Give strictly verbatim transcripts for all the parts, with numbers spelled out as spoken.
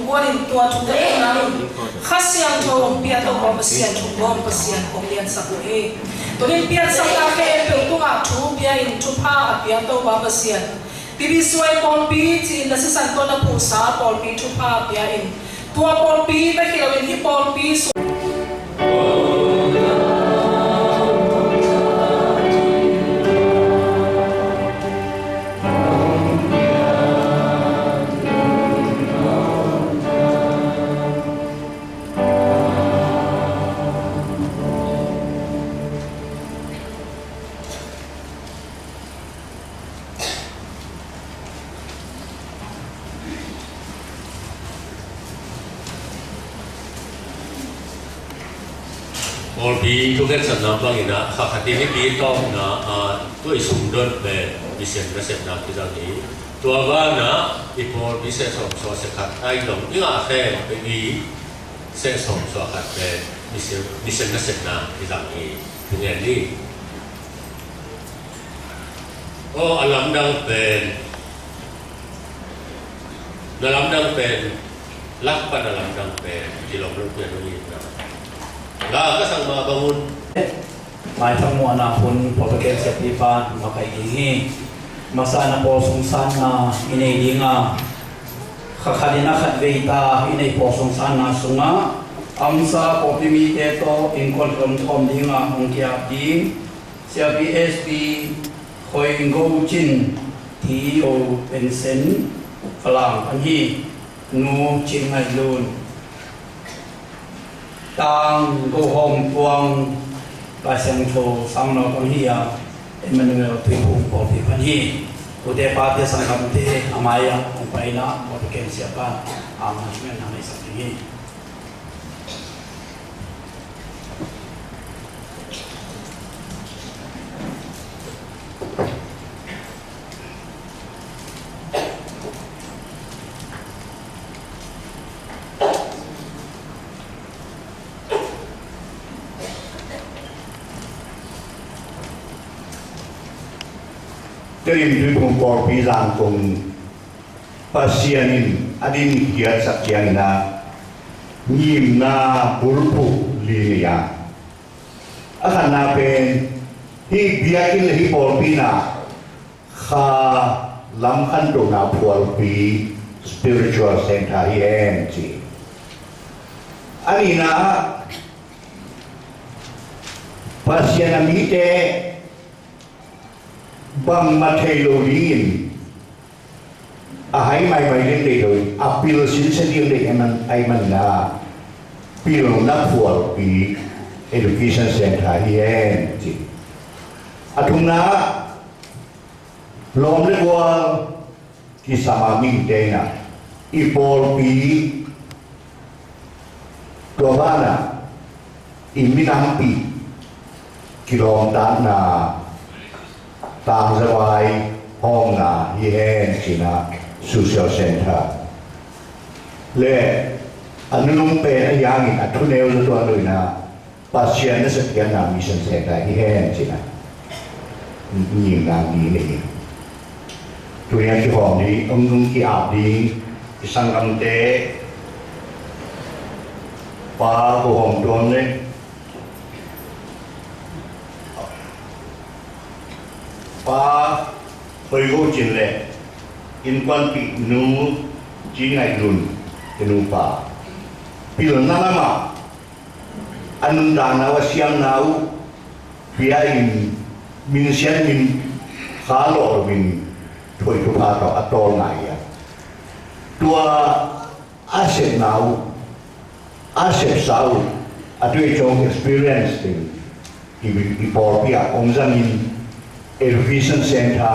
Buanin tua thute nang Kha Siangtho hong pia Topa Pasian thu bawm Pasian kong liansak uh hi. Tunin piatsakna khempeuh tungah thu pia in thupha a pia Topa Pasian. P B C Y pawlpi ci-in na sisan tawh na phuhsa pawlpi thupha pia in. Tua pawlpi bek hi loin hih pawlpi sung Pawlpi thu khensatna bangin ah, kha khat in i pi tawpna ah, tua i sumdon pen mission nasepna kizang hi. Tua banah i pawlpi seh sawm sua seh khat a i dong i ngah khempeuh i seh sawm sua khat pen mission, mission nasepna kizang hi. Thu ngen ni. Aw, a lamdang pen, na lamdang pen, lak pan a lamdang pen kilawm lo pian lo hi na. La ka sang mah bang un. Maithang muahna hun pawlpi ken siapipa makaih ding hi. Masa na pawl sungsanna i nei dinga, kha khat in a khat vei ta i nei pawl sungsanna sungah amsa pawlpi mite tawh innkuan kilawm khawm dinga hong kiap ding Siapi S P Khoi Ngo Cin, T E O pension, Falam pan hi. Nu Cin Ngaih Lun, Tang Go Hawm Tuang, Lai Siangtho Sangnaupang hi a, Emmanuel Tuiphum pawlpi pan hi. Ute pate sanggamte a mai-ah hong paina pawlpi ken siapa a management na nei sak ding hi. Tedim Tuiphum pawlpi Zangkong Pasian in a dinkhiatsak ciangin ah ngimna bulphuh li nei a, a khatna pen hih biakinn le hih pawlpi in ah Kha lam khantohna phualpi, spiritual center hi hen ci. A nihna ah Pasian a mite bangmah thei lo dingin a hai maimai ding deih lo in a pil sinsen ding deih ahih man, ahih manin ah pilna phualpi, education center hi hen ci. A thumna ah lawm le gual kisam a mihingte in ah i pawlpi, tua banah i minampi kilawmtatna, tangzavai hawmna hi hen ci-in ah social center le a nunung pen a hiangin a thuneu za tuan lo in ah Pasian nasep khiatna mission center hi hen ci-in ah ngimna ni nei hi. Tuni a kihawm ding, hong, hong ki-ap ding i sanggamte, Pa Go Hawm Tuang le Pa Khoi Go Cin le innkuanpih Nu Cin Ngaih Lun, i nupa, pilna lamah a nuntakna uh, a siamna uh pia in, minsiat min kha lawh loin thuhoih thupha tawh a tawlnga hi a, tua a sepna uh, a sepsa uh, a tuicuang experience teng i, i pawlpi ah hong zangin education center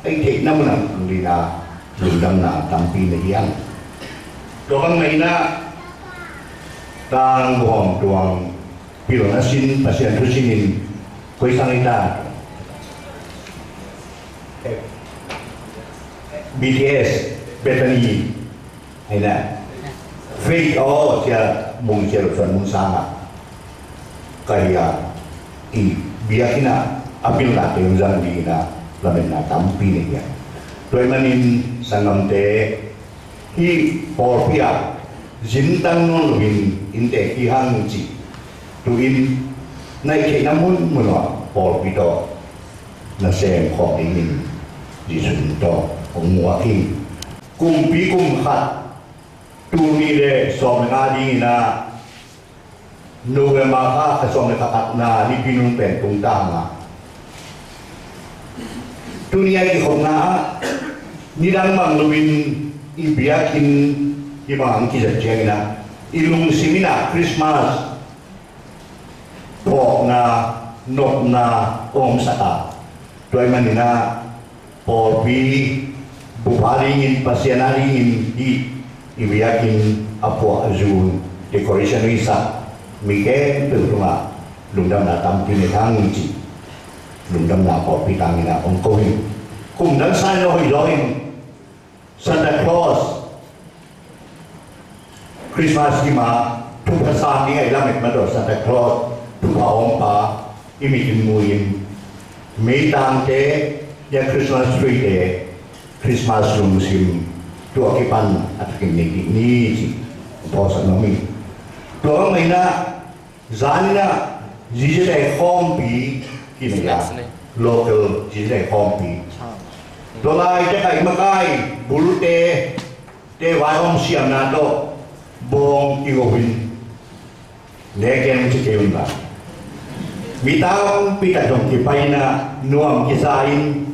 a i theihna mun ah hong dingin ah lungdamna tampi nei hi hang. Tua bang mah in ah Tang Go Hawm Tuang pilna sin, Pasian thu sinin koi sang hi ta? B T S, Bethany, hi na. Faith, aw, cia mung cia lo suan mung sang ah ka hi a, i biakinn ah a pilna teng zang dingin ah lametna tampi nei hi a. Tua ahih manin sanggamte, hih pawlpi ah zintang nawn loin inntek hi hang ci. Tu-in na i theihna munmun ah pawlpi tawh nasem khawm dingin Jesuh min tawh hong muak hi. Kumpi kum khat, tul nih le sawm le nga dingin ah November kha, kha sawm le kha khatna Nipi nung pen tung ta hang a, tuni a i kikhopna ah nidang bang loin i biakinn hi bang hong kizat ciangin ah i lungsim in ah Christmas phawkna, nopna hong omsak a, tua ahih manin ah pawlpi bup a dingin, Pasian a dingin hih i biakinn a puah a zun, decoration i sak mi khempeuh tungah lungdamna tampi nei hang ci. Lungdamna pawlpi tangin ah hong ko hi. Kum dang sa in lo hoih zaw in Santa Claus, Christmas i ma, thupha sang ding a i lamet ma tawh Santa Claus, thupha a ompa i mit in mu in, meitangte, ya Christmas tree te, Christmas lungsim tua kipan a thakin nei dih ni ci. Pawlsak nuam hi. Tua bang mah in ah zan in ah Zizia Dei khawmpi kinei a, local Zizia Dei khawmpi. Tua laitak ah i makai bulte te vai om siamna tawh bawng kigo in, ne gen ci kei un la, mi tampi tak zong kipai in ah nuam kisa in,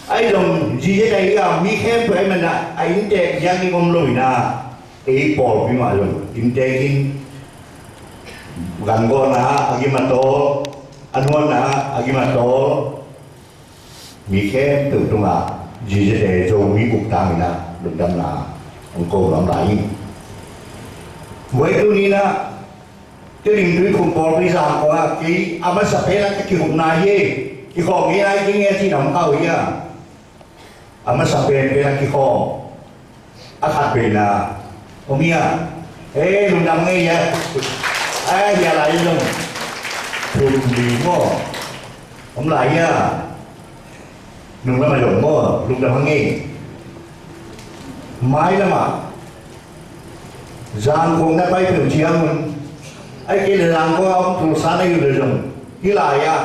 ahi zong Zizia Dei a mi khempeuh ahih manin ah a inntek ziang ding om lo in ah, ei pawlpi mah zong inntek in, gangawhna ah a gim a tawl, a nuanna ah a gim a tawl, mi khempeuh tungah Zizia Dei Zomi uktak in ah lungdamna hong ko nuam lai hi. Tua tuni in ah Tedim Tuiphum pawlpi Zangkong ah kei a masa pen ah ka kihupna hi, kikhawm hi lai, kei nge cih na hong kau hi a, a masa pen pen a kikhawm a khat pen a om hi a. Eh, lungdam ngei a. Eh, hi a lai zong thum li maw, om lai hi a. Nung lam a zong maw, lungdam ngei. Mailam ah Zangkong na pai peuh ciangun, ahih kei leh Zangkong a om Tulsa na hi uh leh zong, hih lai ah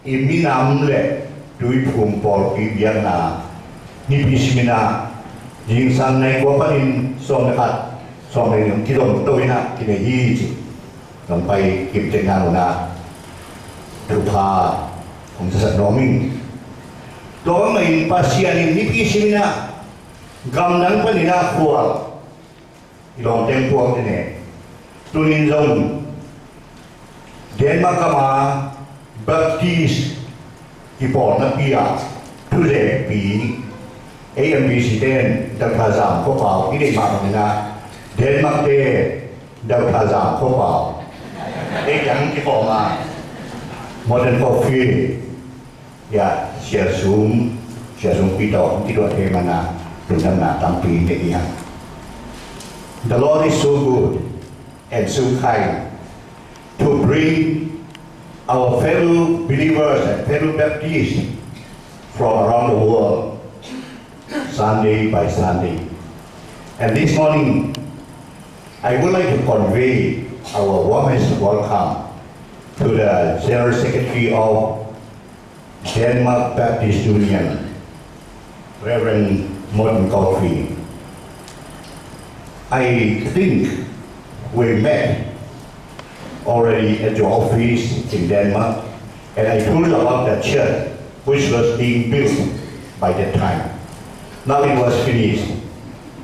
i minam le Tuiphum pawlpi biakna Nipi simin ah zingsang nai kua panin sawm le khat, sawm le nih kizom to in ah kinei hi ci. Nong pai kim tek nang un ah thupha hong zasak nuam ing. Tua bang mah in Pasian in Nipi simin ah gamdang panin ah khual i lawmteng puak te ne. Tunin zong Denmark gam a Baptist kipawlnapi a thuzekpi, ei M B C ten Doctor Zam Khua Pau i deih mah bangin ah Denmark te Doctor Zam Khua Pau, ei kiang kikhawm a Modern Coffee ya, Sia Sum, Sia Sum Pi tawh hong kituah thei man a, lungdamna tampi nei hi hang. The Lord is so good and so kind to bring our fellow believers and fellow Baptists from around the world, Sunday by Sunday. And this morning, I would like to convey our warmest welcome to the General Secretary of Denmark Baptist Union, Reverend Morten Kofi. I think we met already at your office in Denmark, and I told you about the church which was being built by that time. Now it was finished,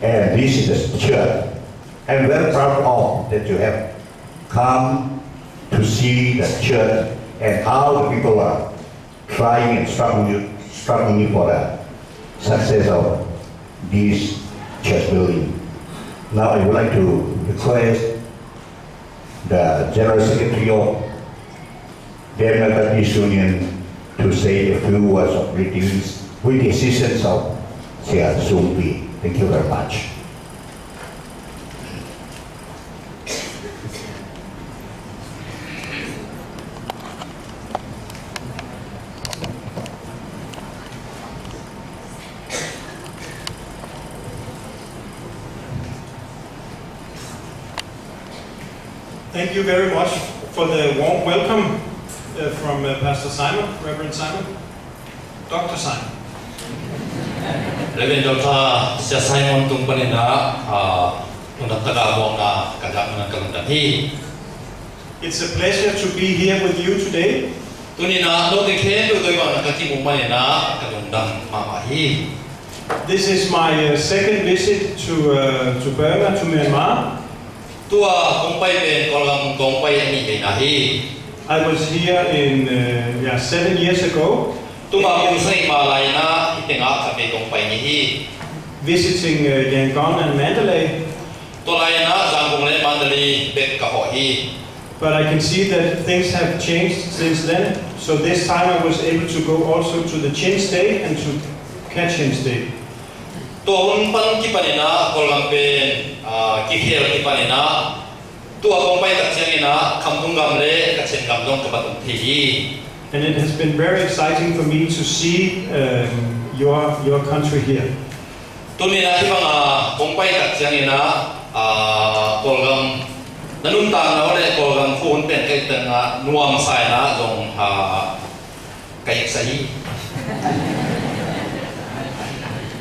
and this is the church. I'm very proud of that you have come to see the church and how the people are trying and struggling, struggling for the success of this church building. Now I would like to request the General Secretary of Denmark Baptist Union to say a few words of greetings with the assistance of Sia Sumpi. Thank you very much. Thank you very much for the warm welcome uh, from uh, Pastor Simon, Reverend Simon, Doctor Simon. Reverend Doctor Sia Simon tung panin ah, ah, nuntak taka muakna ka ngah nang ka lungdam hi. It's a pleasure to be here with you today. Tuni-in ah note khempeuh tawh i bangin ka kimu manin ah ka lungdam mahmah hi. This is my uh, second visit to uh, to Burma, to Myanmar. Tua kong pai pen Kawlgam kong pai a nih vei na hi. I was here in uh, yeah seven years ago. Tua kum sagih ma lai-in ah hih tengah khat vei kong pai ni hi. Visiting uh, Yangon and Mandalay. Tua lai-in ah Yangon le Mandalay bek ka hawh hi. But I can see that things have changed since then. So this time I was able to go also to the Chin State and to Kachin State. Tua hun pan kipanin ah Kawlgam pen ah, kikhel kipanin ah, tua kong pai tak ciangin ah Khamtung gam le Kachin gam zong ka va tung thei hi. And it has been very exciting for me to see um, your your country here. Tuni-in ah hih banga kong pai tak ciangin ah, ah, Kawlgam na nuntakna uh le Kawlgam khuahun pen ka it tengah nuamsa-in ah zong ah, ka iksa hi.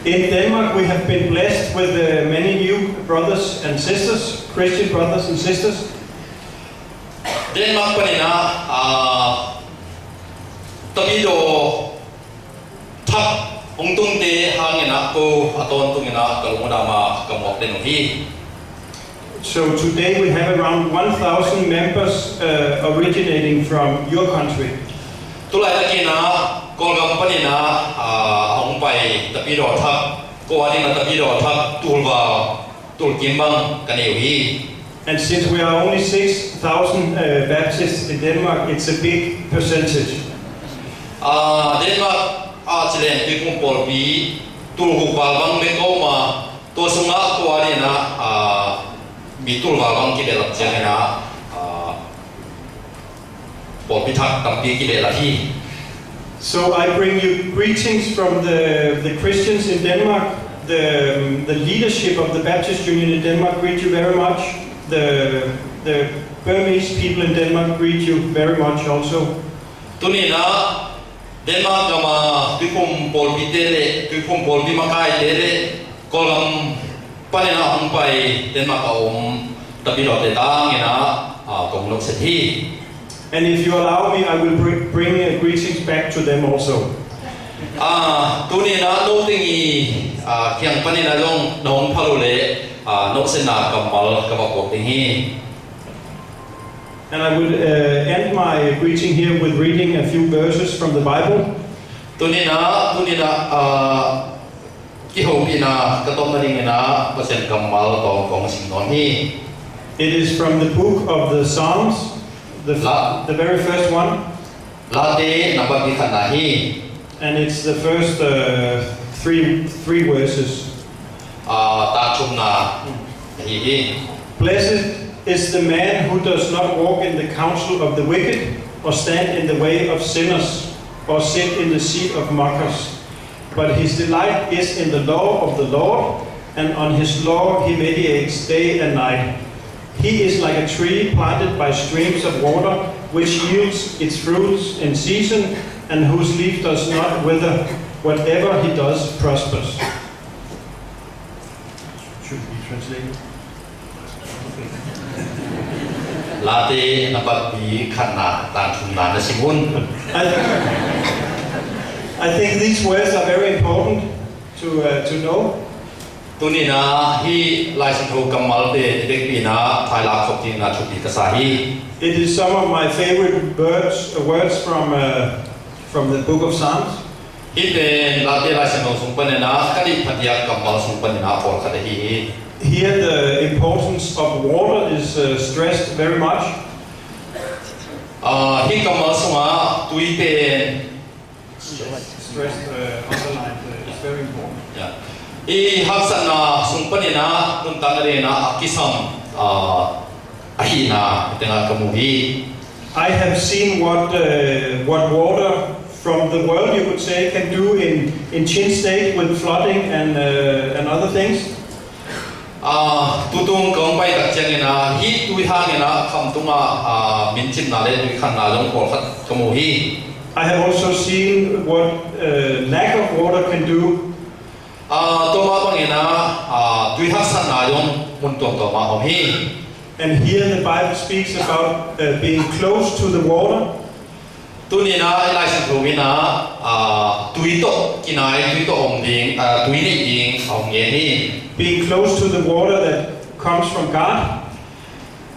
In Denmark, we have been blessed with uh, many new brothers and sisters, Christian brothers and sisters. Denmark panin ah, ah, tapidaw thak hong tungte hangin ah ko a tawntungin ah ka lungdam a ka muak den uh hi. So today we have around one thousand members uh, originating from your country. Tulaitakin ah Kawlgam panin ah, ah, a hong pai tapidaw thak, ko a ding a tapidaw thak tulval, tulkim bang ka nei uh hi. And since we are only six thousand uh, Baptists in Denmark, it's a big percentage. Ah, Denmark ah ci leng tuiphum pawlpi tulguk val bang bek a om a, tua sungah tua dingin ah, ah, mi tulval bang kibehlap ciangin ah, ah, pawlpi thak tampi kibehlap hi. So I bring you greetings from the, the Christians in Denmark. The, the leadership of the Baptist Union in Denmark greet you very much. The, the Burmese people in Denmark greet you very much also. Tuni-in ah Denmark gama tuiphum pawlpite le tuiphum pawlpi makaite le Kawlgam panin ah hong pai Denmark a om tapidawte tangin ah, ah, kong nopsep hi. And if you allow me, I will bring, bring uh, greetings back to them also. Ah, tuni-in ah no teng i, ah, kiang panin ah zong na hong phal uh leh, ah, nopsepna kammal ka va puak ding hi. And I will uh, end my greeting here with reading a few verses from the Bible. Tuni-in ah, tuni-in ah, ah, kihopihna ka tawpna dingin ah Pasian kammal tawm kong sim nawn hi. It is from the book of the Psalms, the, La- the very first one. Late nambat khatna hi. And it's the first uh, three, three verses. Ah, tang thumna hi hi. Blessed is the man who does not walk in the counsel of the wicked, or stand in the way of sinners, or sit in the seat of mockers. But his delight is in the law of the Lord, and on his law he meditates day and night. He is like a tree planted by streams of water, which yields its fruits in season, and whose leaf does not wither. Whatever he does prospers. Should be translated. Late nambat khatna tang thumna na sim un. I, I think these words are very important to, uh, to know. Tuni-in ah hih Lai Siangtho kammalte i vekpi-in ah thailak khop dingin ah thupi ka sa hi. It is some of my favorite words, words from, uh, from the book of Psalms. Hih pen Late Lai Siangtho sung panin ah ka deih phadiak kammal sung panin ah pawlkhat ahi hi. Here the importance of water is uh, stressed very much. Ah, hih kammal sungah tui pen stressed, uh, underlined, uh, it's very important. Yeah. I haksatna sung panin ah nuntakna dingin ah a kisam, ah, ahihna tengah ka mu hi. I have seen what uh, what water from the world, you could say, can do in, in Chin State with flooding and uh, and other things. Ah, tutung ka hong pai tak ciangin ah, hih tui hangin ah, khamtung ah, ah, min cimna le tui khanna zong pawlkhat ka mu hi. I have also seen what, uh, lack of water can do. Ah, tua mah bangin ah, ah, tui haksatna zong mun tuamtuam ah om hi. And here the Bible speaks about, uh, being close to the water. Tuni-in ah i Lai Siangtho in ah, ah, tui tawh kinai, tui tawh om ding, ah, tui neih ding a hong gen hi. Being close to the water that comes from God.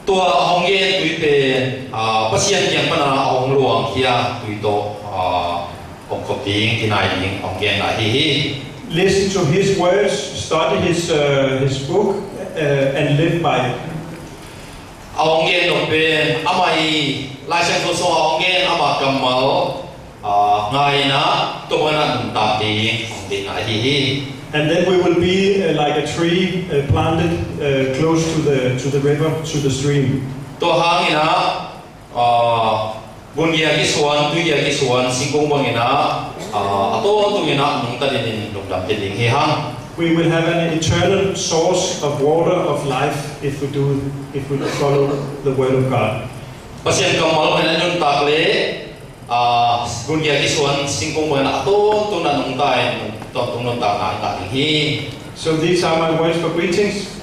Tua a hong gen tui pen, ah, Pasian kiang pan a hong luangkhia tui tawh, ah, omkhop ding, kinai ding a hong genna ahi hi. Listen to his words, study his, uh, his book, uh, and live by it. A hong gen nop pen amah i Lai Siangtho sungah a hong gen ama kammal, ah, ngai-in ah, tua bangin ah nuntak ding a hong deihna ahi hi. And then we will be, uh, like a tree, uh, planted, uh, close to the, to the river, to the stream. Tua hangin ah, ah, gungia kisuan, tuigia kisuan singkung bangin ah, ah, a tawntungin ah nungta dingin lungdam pia ding hi hang. We will have an eternal source of water of life if we do, if we follow the word of God. Pasian kammal pen a nuntak le, ah, gungia kisuan singkung bangin ah a tawntungin ah nungta in, tawntung nuntakna i ngah ding hi. So these are my words for greetings.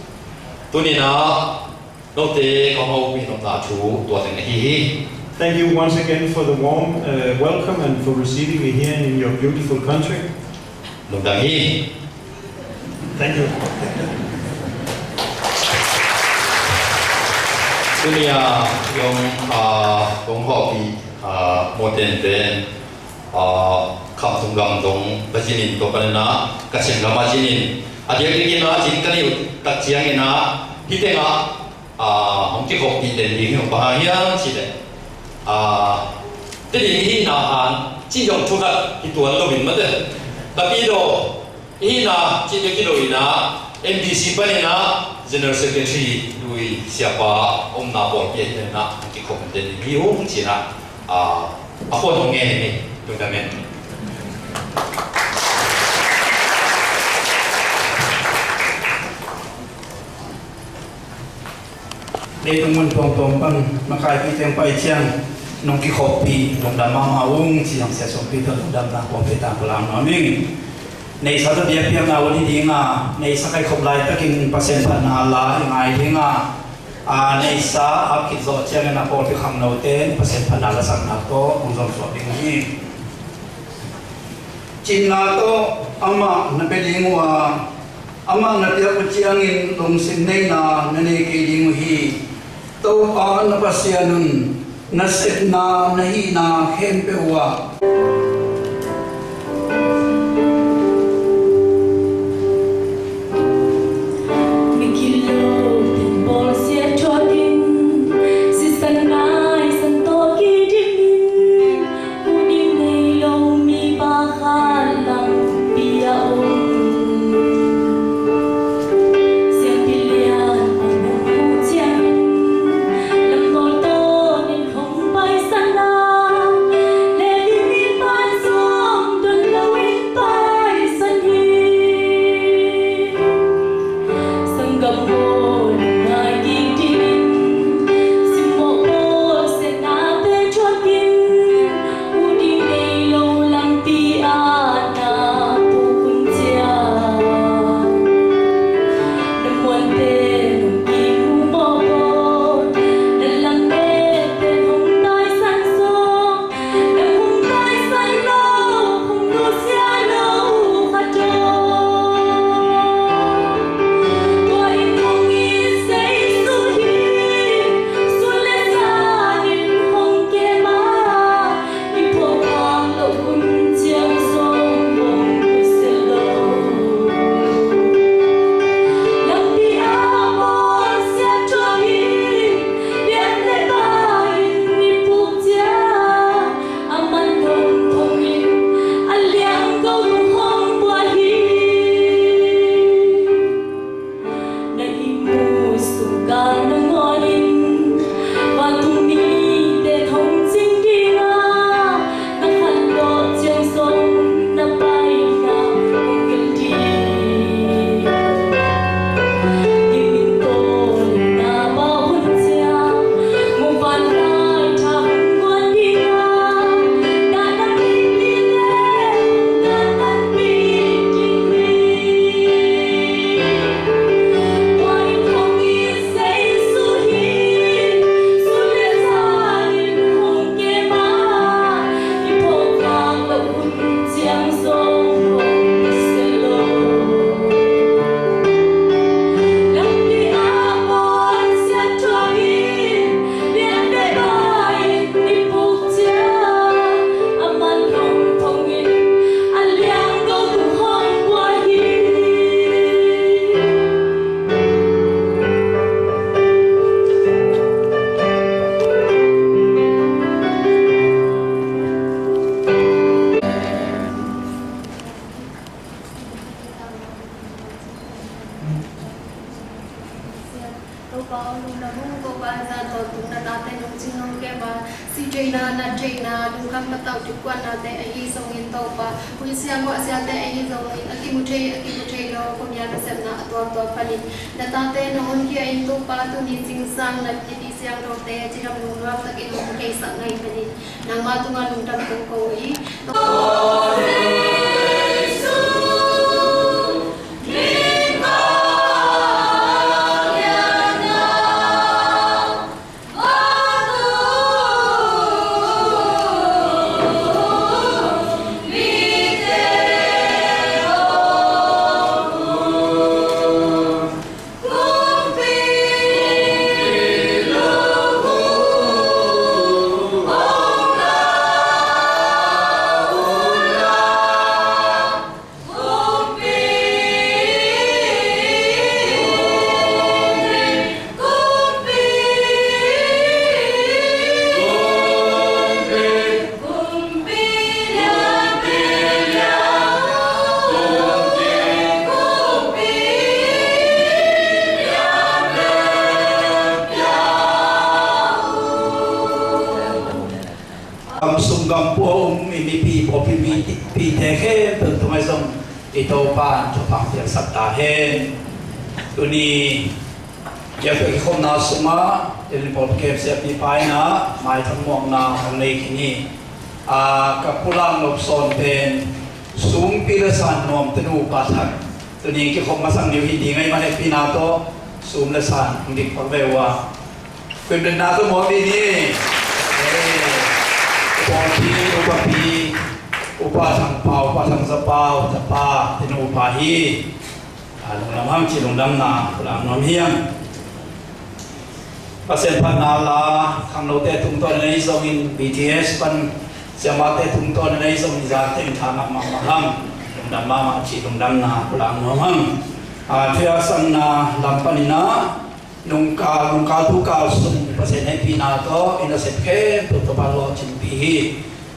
Tuni-in ah, note ka hong hopih nopna thu tua teng ahi hi. Thank you once again for the warm, uh, welcome and for receiving me here in your beautiful country. Lungdam hi. Thank you. Tuni-a i hong, ah, hong hopih, ah, Mawten pen, ah, Khamtung gam dong ka cin in, tua panin ah ka Chin gam a cin in, a diakdiakin ah cin ka neih uh tak ciangin ah, hih tengah, ah, hong kikhoppih den ding hi, bang hang hiam cih leh, ah, Tedim i hihna hang cih zong thu khat hi tuan loin mate, Tapidaw i hihna cih bek hi loin ah, M B C panin ah General Secretary Lui Siapa omna pawlpi ahih manin ah hong kikhop den ding hi ung ci-in ah, ah, a khuan hong ngen hi. Tua ta men. Leitung mun tuamtuam pan makaipite hong pai ciang nong kikhoppih lungdam mahmah ung ci-in Sia Sawm Peter lungdamna kong pia tangko lam nuam ing. Neihsa tawh biakpiakna uh hi ding a, neihsa kaikhop laitakin Pasian phatna la i ngai ding a, a, neihsa ap khit zawh ciangin a pawlpi khangnote Pasian phatna lasakna tawh hong zomsuak ding hi. Cinna tawh amah na pia ding uh a, amah na piak uh ciangin lungsim neihna na nei kei ding uh hi. Topa na Pasian un nasepna na hihna khempeuh uh ah Topa aw, lungdam ung. Topa, zan tawntung na tate nungcing nong kep a, si theihna, nat theihna, lungkham patauh, thupkuanate ahi zongin Topa, huihsia guahsiate ahi zongin a kimu thei, a kimu thei lo, khuamial nasepna a tuamtuam panin na tate na honkhia in Topa, tuni zingsang na mipih siangthote cidam lungnuam takin hong theihsak na hih manin nangma tungah lungdam kong ko hi. Gam sung gam pua um i mipi pawlpi mipite khempeuh tungah zong i Topa in thupha piaksak ta hen. Tuni biakpiak kikhopna sungah Tedim pawlpi kem siapipa in ah maithang muakna hong nei khin hi. A, ka pulak nop sawn pen sumpi le san nuam te nupa thak tuni kikhop masak ni uh hi ding ahih man hehpihna tawh sum le san hong dik pak ve uh a, kuimbetna tawh muak dih ni. Pawlpi upapi, Upa Thang Pau, Upa Thang Za Pau, tapa te nupa hi. A, lungdam hang ci, lungdamna pulak nuam hi hang. Pasian phatna la khangnote tungtawn in ahi zongin, B T S pan siamate tungtawn in ahi zongin, zate in tha ngah mahmah hang. Lungdam mahmah ci, lungdamna pulak nuam hang. A, thuhilhsakna lam panin ah nungkal, nungkal tukal sung Pasian hehpihna tawh i nasep khempeuh Topa lawhcinpih hi.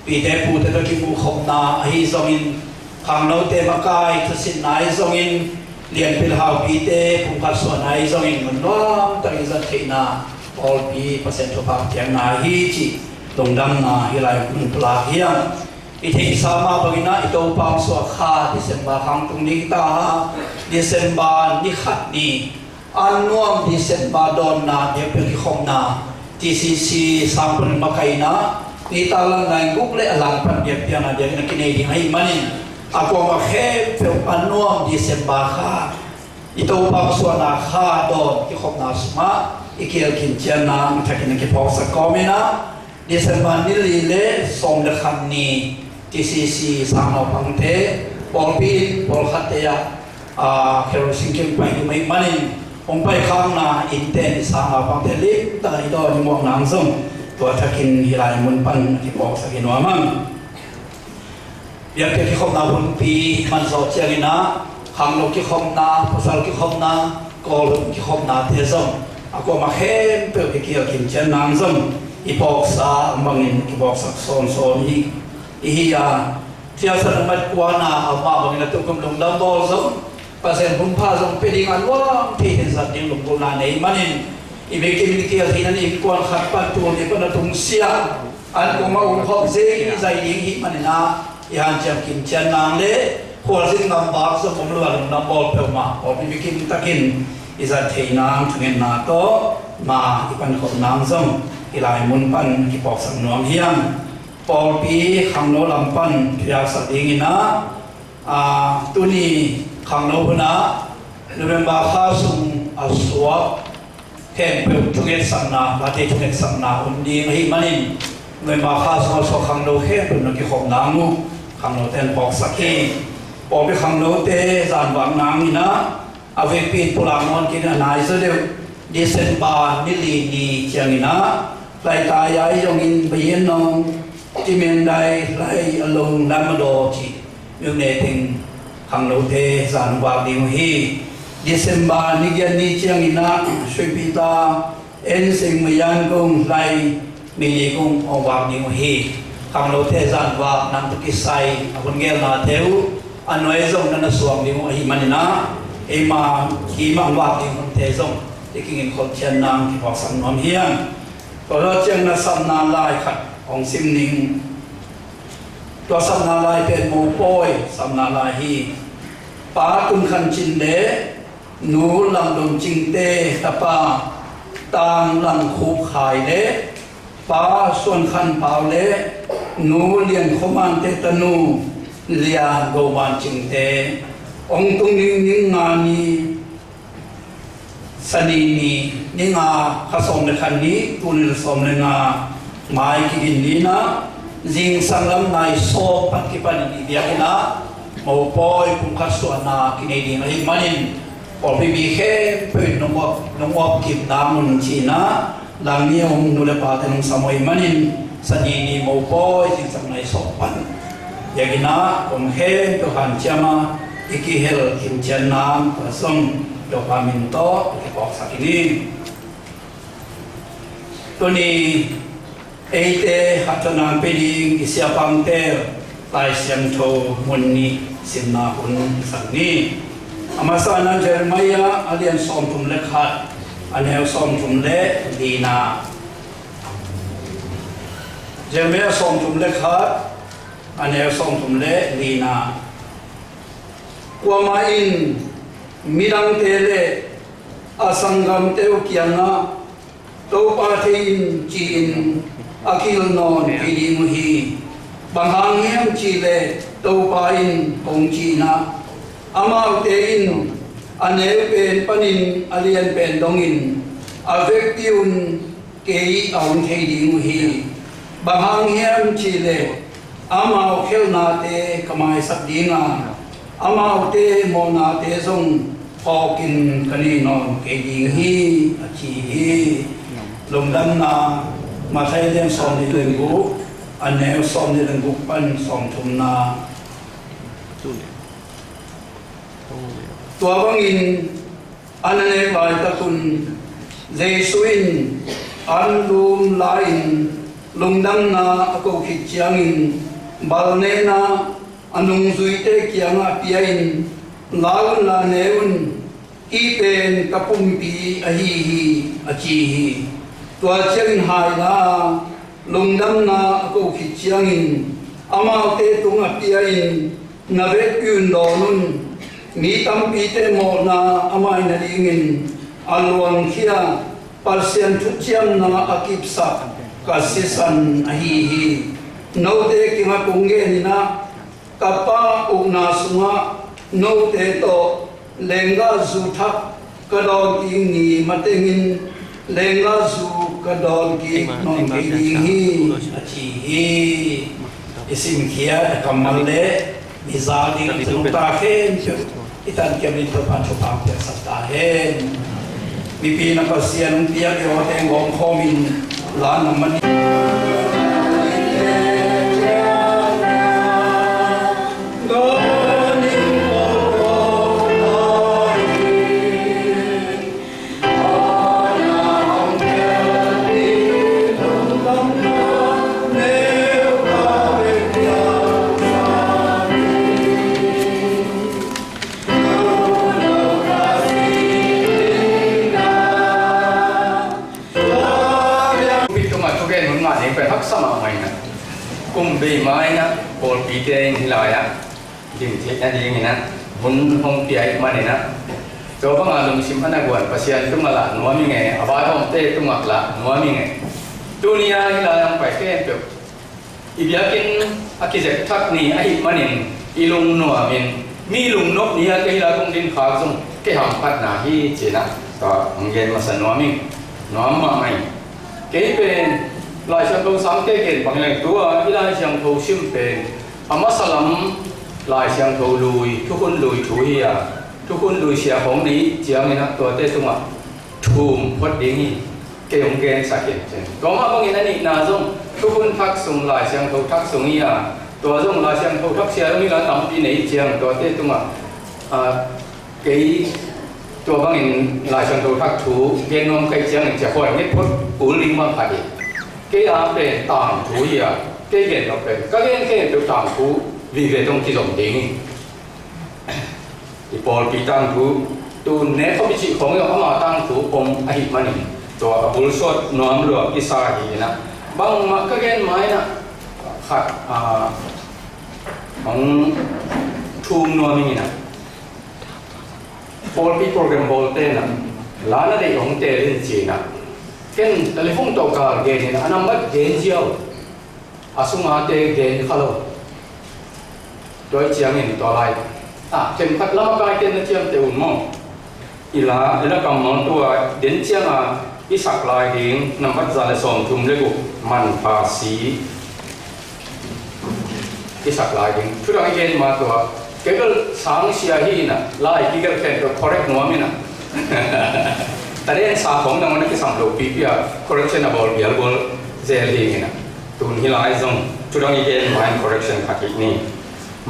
Pite pute tawh kimuhkhopna ahi zongin, khangnote makai thusitna ahi zongin, lianpil haupite pumkhat suahna ahi zongin, nunnuam takin zat theihna pawlpi Pasian thupha piakna hi cih lungdamna hih lai mun pulak hi hang. I theihsa mah bangin ah i Topa suah kha December kha hong tung ding hi ta a, December ni khat ni, a nuam December dawnna biakpiak kikhopna T C C sang panin makaihna nitak lam nai guk le a langpan biakpiakna biakinn a kinei ding ahih manin, a kuamah khempeuh a nuam December kha i Topa suahna kha dawn kikhopna sungah i kielkhin ciatna a thakin a kiphawksak kawmin ah, December ni li le sawm le khat ni T C C sang naupangte pawlpi inn pawlkhatte ah, a, kerosene keng pai ding ahih manin, hong paikhakna innte in i sang naupangte limtak i dawn i muak nang zong tua thakin hih lai mun pan a kiphawksak hi nuam hang. Biakpiak kikhopna hunpi man zawh ciangin ah, khangno kikhopna, pasal kikhopna, Kawlhun kikhopnate zong a kuamah khempeuh i kielkhin ciat nang zong i phawksa bangin kiphawksak sawnsawn hi, i hi a, thialsan a mat kuana a mah bangin a tukum lungdam bawl zong Pasian hun pha zong pia ding a nuam thei in zat ding lunggulhna nei manin, i biakinn kiel theihna ni in kuan khat pan tul nih pan a tungsiah an kuamah um khawm zing i zai ding hi manin ah, i hanciam kim cian nang le khualzin ngam bak zong om lo a lungdam bawl peuhmah pawlpi biakinn takin i zat theih nang thungetna tawh ma i pankhop nang zong i lai mun pan kiphawksak nuam hi hang. Pawlpi khangno lam pan thuhilhsak dingin ah, a, tuni khangno hunah November kha sung a suak khempeuh thungetsakna, late thungetsakna om ding ahih manin, November kha sung a suak khangno khempeuh na kikhop nang uh khangnote in phawksak hi. Pawlpi khangnote zanvak nangin ah, a vekpi in pulak nawn kei in a nai zaw deuh December ni li ni ciangin ah, Hlaitai ai zongin Bayan Nong, Timendai, Hlai Along, Lam Adaw cih myo ne teng khangnote zan vak ding uh hi. December ni giat ni ciangin ah Sui Peter, En Seng, Mayan Kung, Hlai Mei Nei Kung hong vak ding uh hi. Khangnote zan vak nang tawh kisai a hun gelnate uh a nuai zong na na suang ding uh ahih manin ah, eima kim ah hong vak ding hunte zong i kingin kholhcian nang kiphawksak nuam hiam? Tua lo ciang na sapna lai khat hong sim ning. Tua sapna lai pen mopawi sapna lai hi. Pa Tun Khan Cin le Nu Lam Dom Cingte tapa Tang Lang Khup Khai le Pa Suan Khan Pau le Nu Lian Khua Mante tanu Lian Go Van Cingte hong tung ning, ning nga ni, Sani ni, ni nga, kha sawm le khat ni, tul nih le sawm le nga, Mai Kigin ni-in ah, zingsang lam nai sawm pan kipan in i biakinn ah mopawi pumkhat suahna kinei ding ahih manin, pawlpi mi khempeuh in nong uap, nong uap kipna mun ci-in ah, Langni a om nu le pate nong sam uh ahih manin, Sani ni mopawi zingsang nai sawm pan biakinn ah om khempeuh hanciam a, i kihel khin ciat nang tua zong Topa min tawh i kiphawksak hi. Tuni eite haksatna pia ding i siapa Tel Lai Siangtho mun nih simna hun i sak ni. A masa in ah Jeremiah a lian sawmthum le khat, a neu sawmthum le lina. Jeremiah sawmthum le khat, a neu sawmthum le lina. Kuamah in midangte le a sanggamte uh kiangah, Topa thei in, ci-in a kihilh nawn kei ding uh hi. Bang hang hiam cih leh Topa in hong ci-in ah, amaute in a neu pen panin a lian pen dongin a vekpi un kei a hong thei ding uh hi. Bang hang hiam cih leh amau khelhnate ka maisak ding a, amaute mawhnate zong phawkin ka nei nawn kei ding hi, a ci hi. Lungdamna, Matthai lian sawmnih le guk, a neu sawmnih le guk pan sawmthumna. Tua bangin an a nek laitakun Jesu in an lum la-in lungdamna a ko khit ciangin bal nena a nungzuite kiangah pia-in, "La un la ne un, hih pen ka pumpi ahi hi," a ci hi. Tua ciangin hai la a lungdamna a ko khit ciangin amaute tungah pia-in, "Na vekpi un dawn un, mi tampite mawhna a mai nadingin a luangkhia Pasian thuciamna a kipsak ka sisan ahi hi. Note kiangah kong gen in ah, ka Pa ukna sungah note tawh leenggahzu thak ka dawn kik ni matengin leenggahzu ka dawn kik nawn kei ding hi," a ci hi. I simkhiat a kammal le i za ding a tungta khempeuh i tankiam in Topa'n thupha piaksak ta hen. Mipi na Pasian hong piak i aw teng gawm khawmin la na man. Pi tungah thugen hun ngah ding pen haksa mahmah in ah, kum bei ma in ah pawlpite in hih lai-ah dim theih nadingin ah hun hong pia ih manin ah, tua banga lungsim a na guan Pasian tungah lah nuam ing e, a vaihawmte tungah lah nuam ing e. Tuni-a hih lai-ah hong pai khempeuh i biakinn a kizep thak ni ahih manin i lungnuamin, mi lungnop ni-a kei hih lai kong din khak zong kei hamphatna hi ci-in ah tua hong gen masa nuam ing. Nuam mahmah ing. Kei pen Lai Siangtho sangte gen bang leng tua i Lai Siangtho sim pen a masa lam Lai Siangtho lui, Thukhun Lui thu hi a, Thukhun Lui siakhawng nei ciangin ah tuate tungah thum phot ding hi. Kei hong gensak hi. Tua mah bangin a nihna zong Thukhun Thak sung, Lai Siangtho Thak sung hi a, tua zong Lai Siangtho Thak sia zong hi la tampi nei ciang tuate tungah, a, kei tua bangin Lai Siangtho Thak thu gen nuam ka hih ciangin ciah khawi nget phot kul ding bang khat hi. Kei a pen tangthu hi a, kei gen nop pen ka gen khempeuh tangthu vive tawh kizom ding hi. I pawlpi tangthu Tun ne khawm i cih khawng hi lo, ama tangthu om ahih manin tua a bulsuat nuam lua kisa hi inah, bangmah ka gen ma inah khat, a, hong thum nuam ing inah, pawlpi program bawlte inah la na deih hong teel in ci inah, ken telephone tawh gal gen inah a nambat gen ziau. A sunga te gen kha lo. Tua ih ciangin tua lai, a, themkhat lam a kaite na ciamteh un maw? I la, i la kammal tua den cianga i sak lai ding nambat za le sawmthum le guk, manpha si i sak lai ding. Thudang i gen ma tua, kei bel sangsia hi inah, lai kigelh khen tua correct nuam inah. Taden sa khawng nangawn a kisam lo pipi a correction a bawl bial bawl zel hi inah. Tun hi lai zong thudang i gen ma in correction khat hi ni.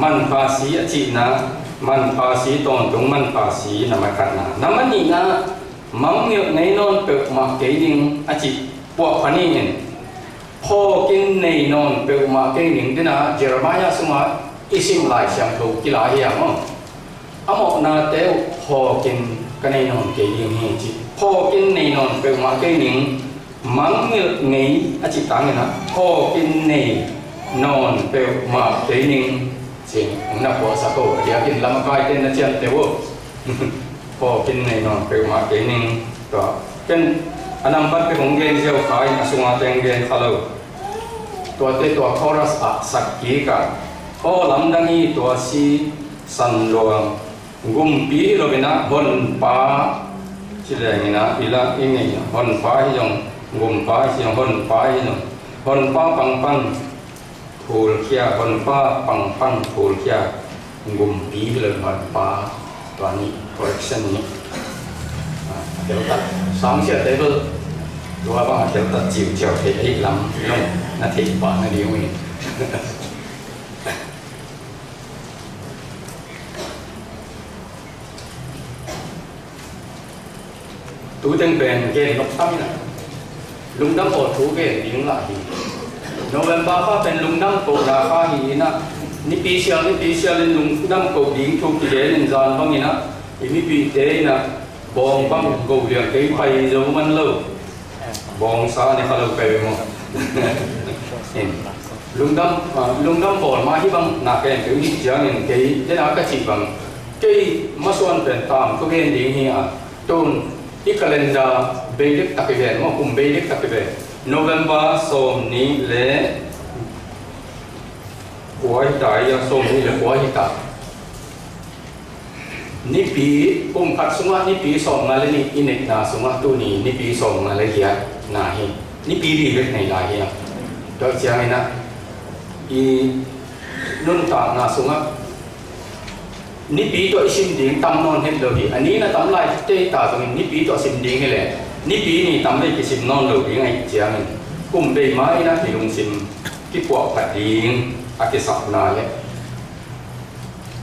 Manpha si a cihna, manpha si tawntung, manpha si na makhatna. Na manihna, mangngilh ngei nawn peuhmah kei ning a cih puahpha ni in. Phawkin nei nawn peuhmah kei ning dena Jeremiah sungah i sim Lai Siangtho kila hi a maw? A mawhnate uh phawkin ka nei nawn kei ding hi ci. Phawkin nei nawn peuhmah kei ning, mangngilh ngei a cih tangin ah phawkin nei nawn peuhmah kei ning ci. Hong na puahsak o, a diakin lam a kaite na ciamteh uh. Phawkin nei nawn peuhmah kei ning. Tua ken a nambat bek hong gen ziau kha in a sunga teng gen kha lo. Tuate tua chorus ah sak kik ah, aw lamdang i tua si san luang, gumpi hi lo in ah honpa ci leng in ah i la i ngei a, honpa hi zong, gumpa hi zong, honpa hi zong, honpa pangpang phulkhia, honpa pangpang phulkhia, gumpi hi lo in honpa. Tua nih correction nih. A, a teltat, sangsia table tua bang a teltat ciuciau thei ahi lam nong na thei pah na ding uh hi. Tuteng pen gen nok tam in ah, lungdam aw thu gen ding lah hi. November kha pen lungdam kohna kha hi in ah, nipi sial nipi sial in lungdam koh ding thu kigen in zan bang in ah, i mipite in ah bawng bang go liang kei pai zo man lo. Bawngsa ne kha lo peuh maw? Lungdam, ah, lungdam bawl mah hi bang na ken peuh hi ciangin kei tena ka cih bang, kei masuan pen tam ko gen ding hi a, tun i calendar bei dek tak i ven maw, kum bei dek tak i ven. November sawm nih le kua hi ta, i a sawm nih le kua hi ta. Nipi, kum khat sungah nipi sawmnga le nih i neihna sungah tuni nipi sawmnga le giat na hi. Nipi li bek nei lai hi a. Tua ciangin ah i nuntakna sungah nipi tawh i sim ding tam nawn het lo hi. A ni na tam lai tei ta zongin nipi tawh sim ding hi leh nipi ni tam le kisim nawn lo ding ahih ciangin kum bei mah in ah kilungsim kipuahphat ding a kisapna le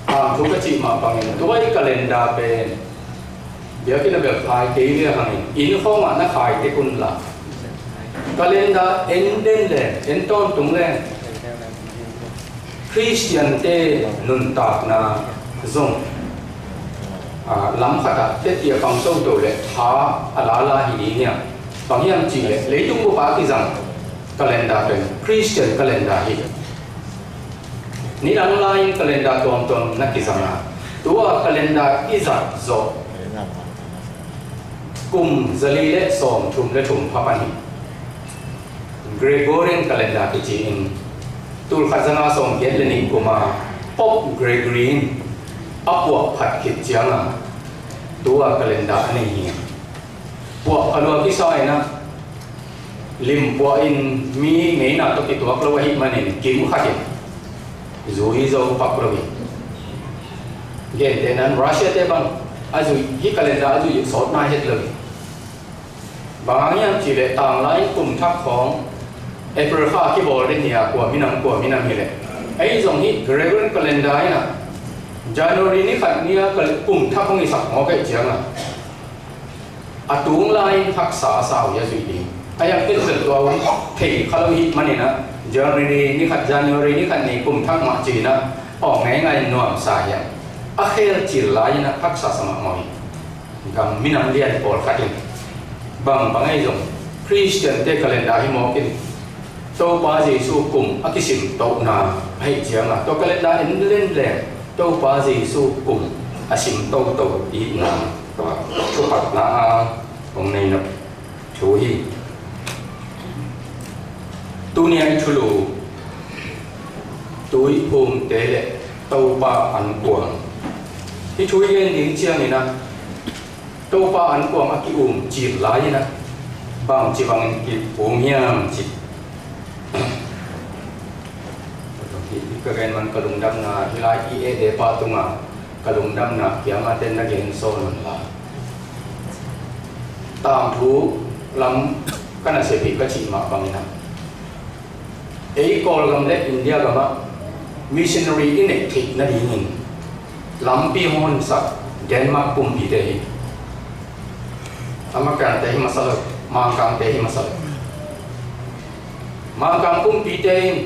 Tangthu ka cih mah bangin tua i calendar pen biakinn a bel khai kei ve hangin inn khawngah na khai tek un la. Calendar en den le en tawntung le Khristiante nuntakna zong, a, lam khatah tetia pang toto le tha a lala hi ding hiam? Bang hiam cih leh leitung bup a kizang calendar pen Khristian calendar hi. Nidang lai-in calendar tuamtuam na kizang a, tua calendar i zat zawh kum zali le sawmthum le thum pha pan hi. Gregorian calendar kici-in tulkhat zanga sawmgiat le nih kuma Pope Gregory in a puahphat khit cianga tua calendar a nei hi. Puahpha lua kisa in ah limpuah in mi ngeina tawh kituak lo ahih manin kim khat in zui zo pak lo hi. Gentehna in Russia te bang a zui, hih calendar a zui sawt nai het lo hi. Bang hang hiam cih leh tanglai in kum thak khawng April kha kibawl ding hi a, kua minam kua minam hi leh, ei zong hih Gregorian calendar in ah January ni khat ni a kum thak hong i sak mawk ahih ciangin a tung lai-in haksa a sa uh hi a zuih ding. A hiang pen pen tua uh thei kha lo hi manin ah January ni khat, January ni khat ni kum thak mah ci-in ah awng ngaingai nuamsa hiam? A khel cil lai-in ah haksa sa mahmah hi. Gam minam lian pawlkhat in bang bang ahi zong Khristiante calendar hi mawk in Topa Jesu kum a kisim tohna ahi cianga tua calendar en lenleng Topa Jesu kum a sim toto ihna tua thupakna a hong nei nop thu hi. Tuni a i thulu tuiphumte le Topa an kuang hi thu i gen ding ciangin a Topa an kuang a ki-um cil lai-in a bangci bangin ki-um hiam ci. Hi ka gen man ka lungdamna hi lai i eh de pa tunga ka lungdamna kiangah ten na gen sawn un la. Tangthu lam ka na sepih ka cih mah bangin a ei Kawlgam le India gamah missionary i neih theih nadingin lampi hong honsak Denmark kumpite hi. Amakangte hi masa lo, Mangkangte hi masa lo. Mangkang kumpite in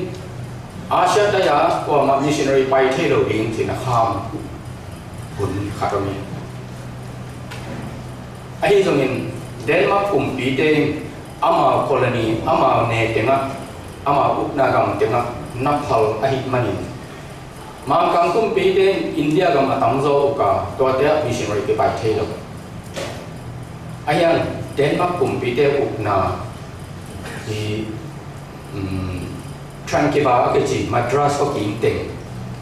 Asia tai-a kuamah missionary pai thei lo ding cih na kham hun khat om hi. Ahi zongin Denmark kumpite in amau colony, amau ne tengah, amau ukna gam tengah na phal ahih manin Mangkang kumpite in India gam a tamzaw uka tuate ah missionary kipai thei lo. Ahian Denmark kumpite ukna hi, um, Trankebar a kici Madras khuakim teng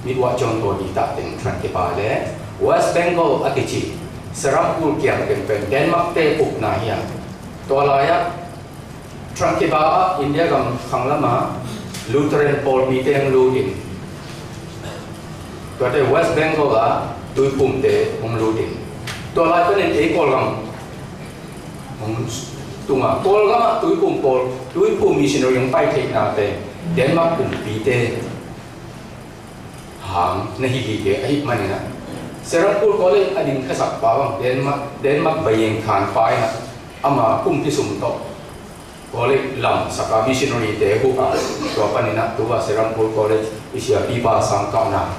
mit wah John Tawdi tah teng Trankebar le West Bengal a kici Serampore kiang teng pen Denmark te ukna hi a tua lai-ah Trankebar ah India gam khanglam ah Lutheran pawlpi te hong lut in tuate West Bengal ah tuiphumte hong lut in tua lai panin ei Kawlgam hong tunga Kawlgam ah tuiphum pawl tuiphum missionary hong pai theihna te Denmark kumpite hang na hi hi ke ahih manin a Serampore College a ding khasak pa bang Denmark Denmark bayeng khan pa in a ama kumpi sum tawh College lam saka missionary te huh a tua panin a tuva Serampore College i siapipa sangkahna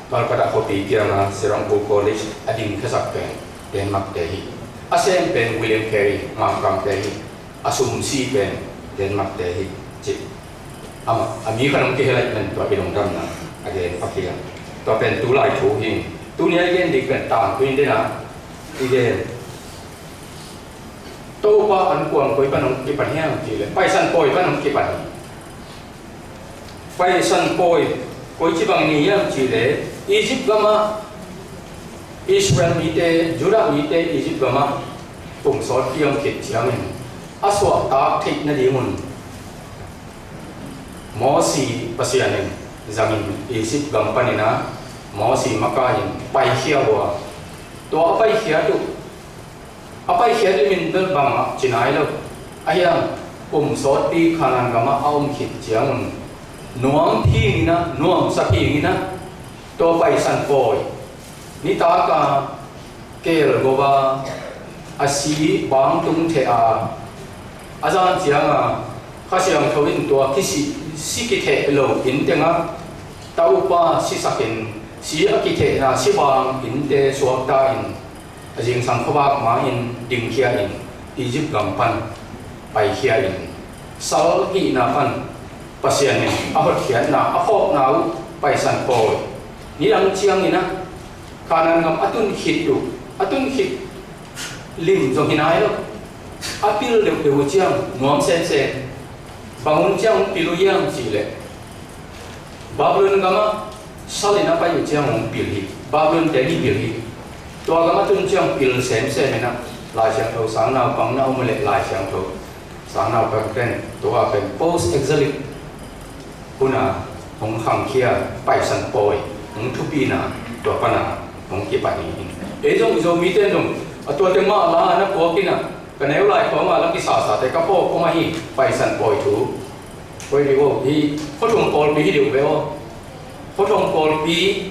Calcutta khuapi kianga Serampore College a ding khasak pen Denmark te hi. A sem pen William Carey Mangkang te hi. A sumsi pen Denmark te hi. Ci ama a mi khan hong kihel ahih man tua i lungdamna a gen pakhiang tua pen tulai thu hi. Tuni a i gen dik pen tangthu in dena i gen Topa an kuang koi pan hong kipan hiam cih leh Paisan pawi pan hong kipan hi. Paisan pawi koici bang ni hiam cih leh Egypt gamah Israel mite Judah mite Egypt gamah kum sawtpi om khit ciangin a suahtak theih nadingun Mosi Pasian in zangin Egypt gam panin a Mosi makai in paikhia uh a tua a paikhiat uh A paikhiat i min bel bangmah ci nai lo. Ahi hang kum sawtpi Kanaan gamah a om khit ciangun nuam phing in ah nuamsa phing in ah tua Paisan pawi nitaka kelgova a si bangtung theh a a zan cianga Kha Siangtho in tua kisi si kitheh lo in tengah taupa sisakin si a kithehna si bang innte suakta in a zingsang khuavak ma-in dingkhia in Egypt gam pan paikhia in sal hihna pan Pasian in a hotkhiatna a phawkna uh Paisan pawi nidang ciangin ah Kanaan gam a tun khit uh a tun khit lim zong hi nai lo. A pil deuhdeuh uh ciang nuam semsem. Bang hun ciang pil uh hiam cihleh Babylon gamah salin a pai uh ciang hong pil hi. Babylon te nih pil hi. Tua gamah tun ciang pil semsem in ah Lai Siangtho sang naupang na om uh leh Lai Siangtho sang naupang pen tua pen post exilic huna hong khangkhia Paisan pawi hong thupina tua pana hong kipan hi. Ei zong i Zomite zong a tuate mah la na puak in ah ka neu lai khawng a la kisasate ka phawk om ahi Paisan pawi thu. Koi dih uh hi khuathum pawlpi hi deuh ve aw. Khuathum pawlpi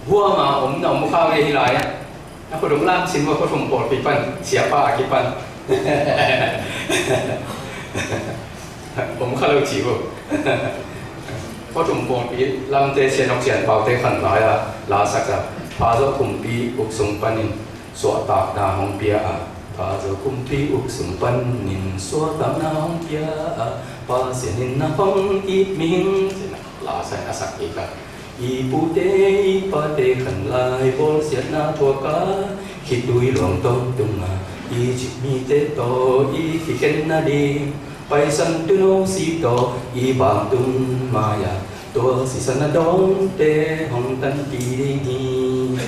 huama om na om kha ve hi lai ah. Na khuathum lam sin uh a khuathum pawlpi pan siapa a kipan om kha lo ci uh. Khuathum pawlpi lamte sianok sianpaute khan lai a la sak a pha zawh kumpi uk sung panin suahtakna hong pia a, Pha Zo kumpi uk sung panin suahtakna hong pia a, Pasian in na hong it ming. Cih na la sa in a sak kik a, i pute i pate khanlai bawlsiatna thuak a, khitui luang tawntung a, i cih mite tawh i kikhen nading Paisan Tuuno si tawh i bangtung mai-a, tua sisan a dawnte hong tanpih ding hi.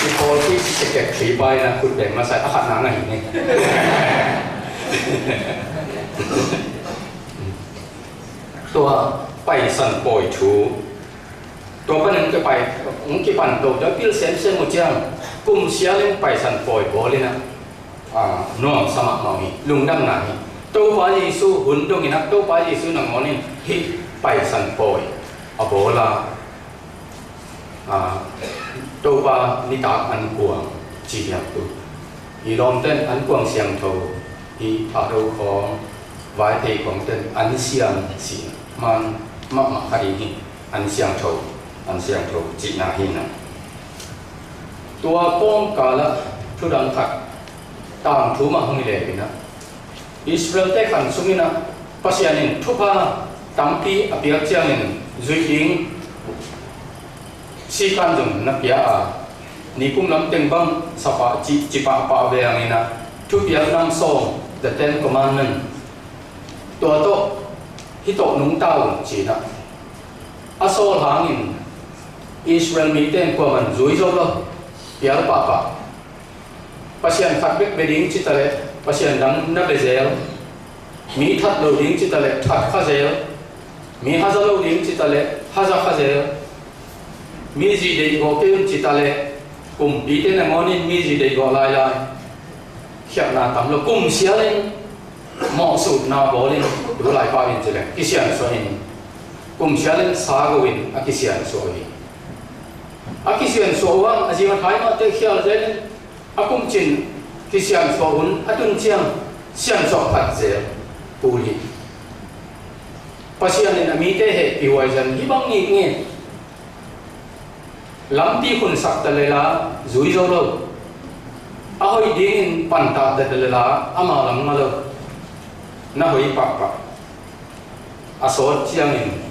I pawlpi secretary pa in a khut beng masa a, khatna ngah hi ne. Tua Paisan pawi thu, tua panin kipai, hong kipan to, tua pil semsem uh ciang, kum sialin Paisan pawi bawl in a, a, nuamsa mahmah uh hi, lungdamna hi. Topa Jesu hun dongin a, Topa Jesu nangawnin hih Paisan pawi a bawl a, a, Topa nitak ankuang ci hiam tu. I lawmten ankuang siangtho, i Thado khawng, Vaiphei khawngten an siang si man mahmah kha ding hi, an siangtho, an siangtho cihna hi na. Tua kawmkal ah thudang khat, tangthu mah hong i leh in a, Israel-te khan sungin a, Pasian in thupha tampi a piak ciangin zuih ding sikan zong na pia a, nikum lam teng bang sapa ci, ci pahpah ve hangin a, thupiak nam sawm, the Ten Commandment, tua tawh hih tawh nungta un ci-in a, a sawl hangin Israel mite in kuaman zui zo lo, pial pahpah. Pasian khat bek bia ding ci ta leh Pasian dang na bia zel. Mi that lo ding ci ta leh that kha zel. Mi haza lo ding ci ta leh haza kha zel. Mi zi deih gawh kei un ci ta leh, kumpite nangawnin mi zi deih gawh lailai. Khialhna tam lo, kum sialin mawhsutna bawlin, tu laipa in ci leh kisiansuah in, kum sialin sa go in a kisiansuah uh hi. A kisiansuah uh hang a zi a thai mahte khial zelin, a kumcin kisiansuah hun a tun ciang siansuah phat zel kul hi. Pasian in a mite hehpih huai zan hih bang ngitnget, lampi khunsak ta leh la zui zo lo, a hoih dingin pantah ta leh la ama lam nga lo, na hoih pahpah. A sawt ciangin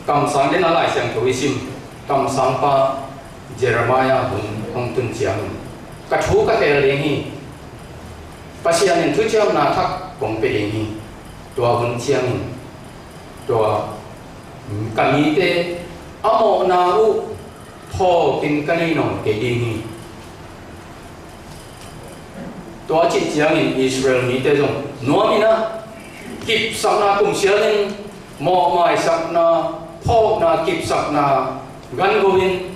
kamsang den a Lai Siangtho i sim, kamsangpa Jeremiah hun hong tun ciangin, ka thu ka khel ding hi. Pasian in thuciamna thak kong pia ding hi. Tua hun ciangin, tua ka mite a mawhna uh phawkin ka nei nawn kei ding hi. Tua cih ciangin Israel mite zong nuam in a, kipsakna kum sialin, mawhmaisakna, phawkna, kipsakna gan go in,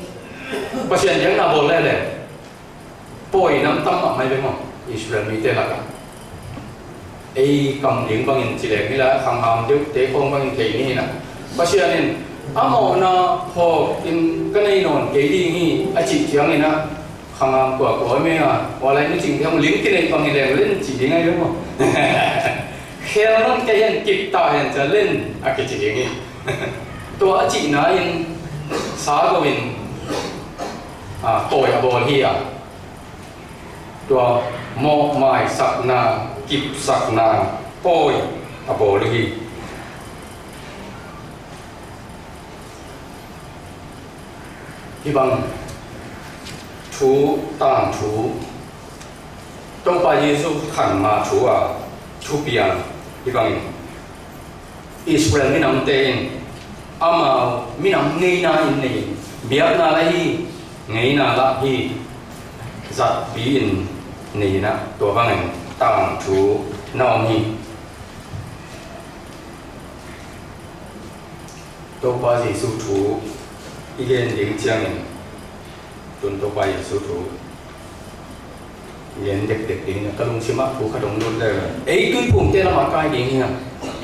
Pasian biakna bawl lele. Pawi nam tam mahmah hi ve maw, Israel mite lakah. Ei kam ding bangin ci leng hi la, khangham deuhte khawng bangin thei ni hi na. Pasian in a mawhna phawkin ka nei nawn kei ding hi a cih ciangin a, khangham kuakua mei a, ua lai ni cing thei hong ling kinei bang hi leng len ci ding ahi ve maw. Khel nawn kei hen, kip ta hen cia len a kici ding hi. Tua a cihna in sa go in, a, pawi a bawl hi a. Tua mawhmaisakna, kipsakna pawi a bawl uh hi. Hih bang thu, tangthu, Topa Jesu khan ma thu a thupiang hih bangin Israel minamte in amau minam ngeina in nei in, biakna la hi, ngeina la hi, zatpi in nei in ah, tua bangin tangthu na om hi. Topa Jesu thu i gen ding ciangin, tun Topa Jesu thu gen dekdek ding, ka lungsim ah thu khat hong lut lel. Ei tuiphumte lamah kai ding hi hang.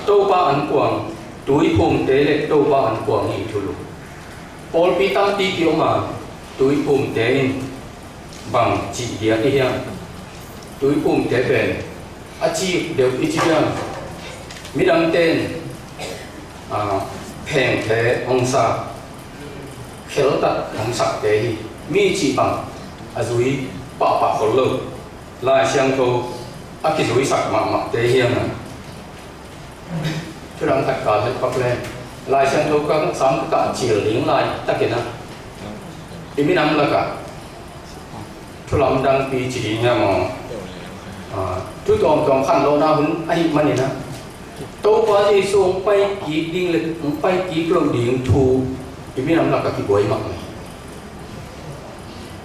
Topa ankuang, tuiphumte le Topa ankuang hi thulu. Pawlpi tampi kiom a, tuiphumte in bang cih diak i hiam? Tuiphumte pen a cik deuh i ci hiam? Midangte in, a, phengthe hong sa, kheltat hong sakte hi. Mi cih bang a zui pahpah khol lo, Lai Siangtho a kizuisak mahmahte hi hang a. Thudang khat kal het pak leng, Lai Siangtho ka sang ka kah cil ding laitakin a, i minam lakah thu lamdangpi ci ding hiam aw? Ah, thu tuamtuam khanlawhna hun ahih manin a, Topa Jesu hong pai kik ding le hong pai kik loh ding thu i minam lakah kibuai mahmah hi.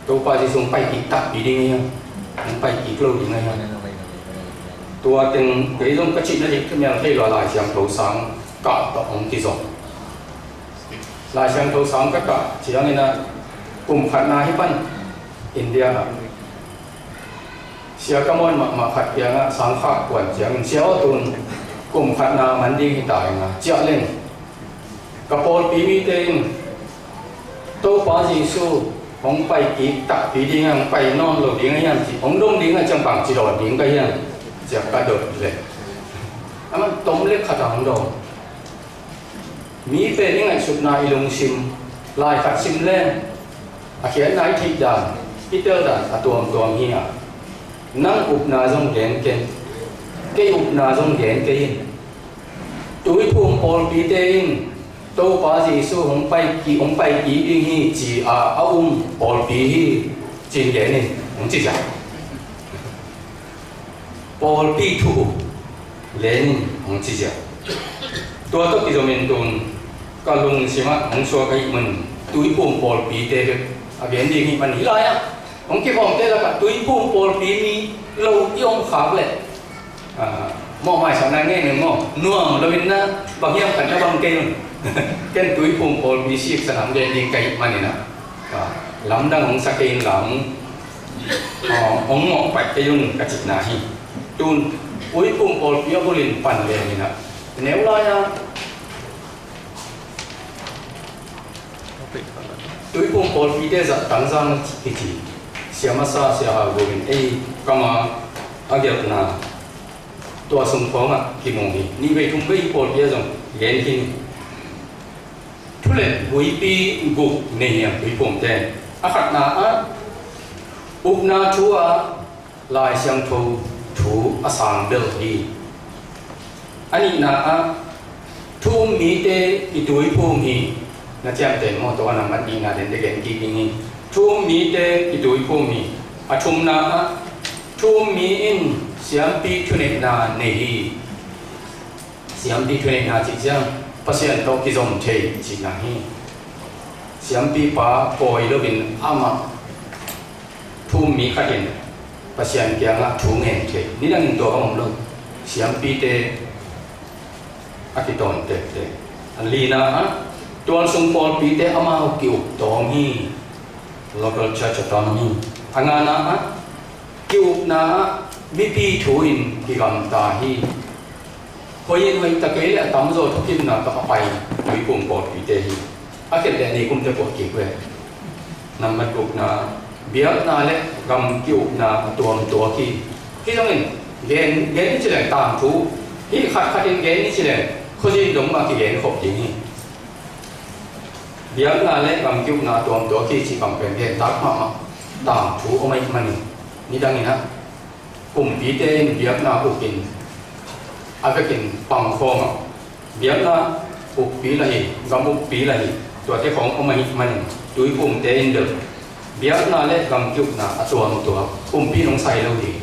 Topa Jesu hong pai kik takpi ding ahi hiam? Hong pai kik lo ding ahi hiam? Tua teng kei zong ka cihna ding thumial thei lua, Lai Siangtho sang kah tawh hong kizom. Lai Siangtho sang ka kah ciangin a, kum khatna hi pan India ah sia ka muan mahmah khat kiangah sang khak kuan ciangin, "Sia aw, tun kum khatna man ding hi ta ing a," ciah leng, ka pawlpi mite in Topa Jesu hong pai kik takpi ding a, hong pai nawn lo ding a hiam ci, hong dong ding a, ciang bang ci dawn ding ka hiam, ciah ka dot leh, aman tom le khat a hong dawn. Mi pen i ngaihsutna, i lungsim, lai khat sim leng a khiatna i theih dan, i tel dan a tuamtuam hi a, nang upna zong gen ken, kei upna zong gen kei in. Tuiphum pawlpite in Topa Jesu hong pai kik, hong pai kik ding hi ci a, a um pawlpi hi ci-in gen in, hong ci zia. Pawlpi thu gen in, hong ci zia. Tua tawh kizomin tun ka lungsimah hong suak ahih man, Tuiphum pawlpite bek a gen ding hih man hi lai-ah, hong kikhawmte lakah Tuiphum pawlpi mi lo i om khak leh, ah, mawhmaisakna ngei ning maw, nuam lo in na, bang hiam khat na bang kei un. Ken Tuiphum pawlpi siksan a hong gen ding ka hih manin a, ah, lamdang hong sa kei in la, hong, ah, hong mawhpaih kei un ka cihna hi. Tun Tuiphum pawlpi a bulin pan le ni na, neu lai-a Tuiphum pawlpite zat Tangzang kici, Sia Masa, Sia Hau Go in ei kam a a gelhna tua sung khawngah kimu hi. Nih vei thum vei pawlpi ah zong gen khin hi. Thu le buipi guk nei hi a, Tuiphumte. A khatna ah upna thu ah Lai Siangtho thu a sang bel hi. A nihna ah thu um mite i tuiphum hi. Na ciamteh maw, tua a nambat nihna den te gen kik ding hi. Thu um mite i tuiphum hi. A thumna ah thu um mi in siampi thuneihna nei hi. Siampi thuneihna cih ciang Pasian tawh kizom thei cihna hi. Siampipa kawi loin amah thu um mi khat in Pasian kiangah thu ngen thei. Nidangin tua bang om lo. Siampite a kitawn tektek. A lina ah tualsung pawlpite amau ki-up tawm hi. Local church autonomy. A ngana ah ki-upna ah mipi thu in kigamta hi. Hoih in hoih ta kei leh a tamzaw thukimna tawh a pai Tuiphum pawlpite hi. A khet leh a nei kumte puah kik ve. Nambat gukna, biakna le gam ki-upna a tuamtuak hi. Hih zongin gen, gen i ci leng tangthu, hih khatkhat in gen i ci leng khuazin dong mah kigen khop ding hi. Biakna le gam ki-upna a tuamtuak hi cih bang pen gen tak mahmah tangthu om ahih manin, nidangin ah kumpite in biakna ukin a vekin pangkhawm a, biakna uppi la hi, gam uppi la hi, tuate khawng om ahih manin Tuiphumte in bel biakna le gam ki-upna a tuamtuak, kumpi in hong sai lo ding,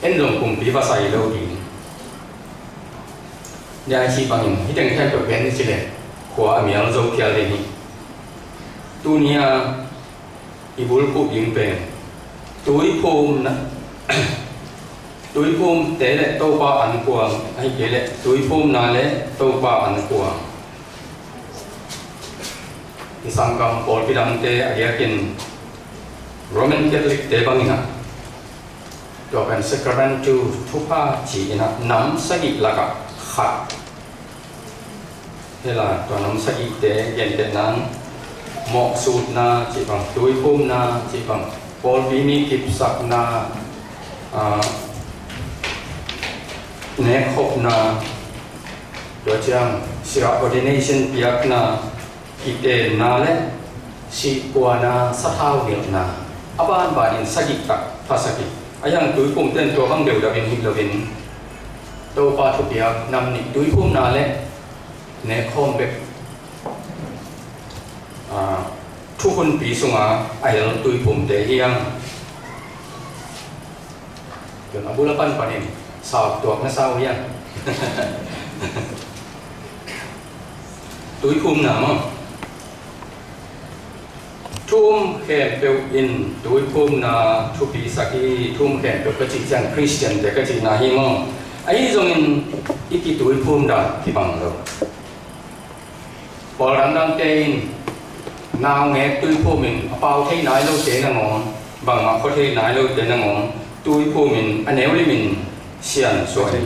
en zong kumpi va sai lo ding. Nia i cih bangin hih teng khempeuh gen i ci leh khua a mial zo phial ding hi. Tuni a i bulphuh ding pen Tuiphumna, Tuiphumte le Topa ankuang, ahih kei leh Tuiphumna le Topa ankuang. I sanggam pawlpi dangte a diakin Roman Catholic-te bangin ah tua pen Sacramentu thupha ci-in ah nam sagih lakah khat hi la, tua nam sagihte gentehna in mawhsutna cih bang, tuiphumna cih bang, pawlpi mi kipsakna, ah, nekkhopna, tua ciang sira ordination piakna, kitenna le Sihpuana, sathau nilhna, a banbanin sagih tak phasak hi. A hiang tuiphumte in tua bang deuhdeuhin hih loin Topa thupiak nam nih tuiphumna le nekkhawm bek, ah, thukhunpi sunga a hel tuiphumte hi hang. Tun a bul a panpanin sau tuak na sau hiam? Tuiphumna maw? Thu um khempeuh in tuiphumna thupi sak hi. Thu um khempeuh ka cih ciang Khristiante ka cihna hi maw? Ahi zongin i kituiphum dan kibang lo. Pawl dangdangte in naungek tuiphum in a pau thei nai lote nangawn, bangmah khua thei nai lote nangawn tuiphum in a neu limin siansuah hi.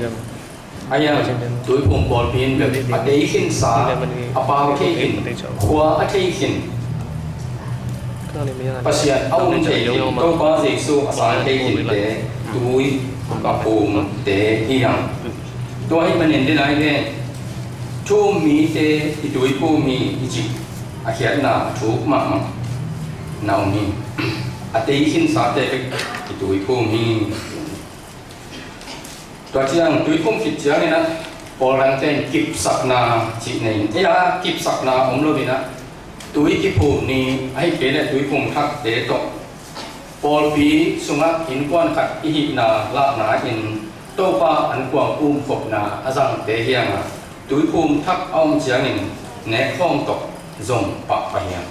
A hiang tuiphum pawlpi in bel a tei khinsa, a pau thei khin, khua a thei khin Pasian a um thei khin, Topa Jesu a sang thei khinte tui a phumte hi hang. Tua ahih manin den ai ve, thu um mite i tuiphum hi i cih a khiatna a thuk mahmah na om hi. A tei khinsate bek i tuiphum hi. Tua ciang tuiphum khit ciangin ah pawl dangte in kipsakna cih nei in, ei a kipsakna om loin ah tui kiphum ni, ahih kei leh tuiphum thakte tawh pawlpi sungah innkuan khat i hihna lahna in Topa ankuang umkhopna a zangte hi hang a, tuiphum thak a om ciangin nekkhawm tawh zong pahpah hi hang.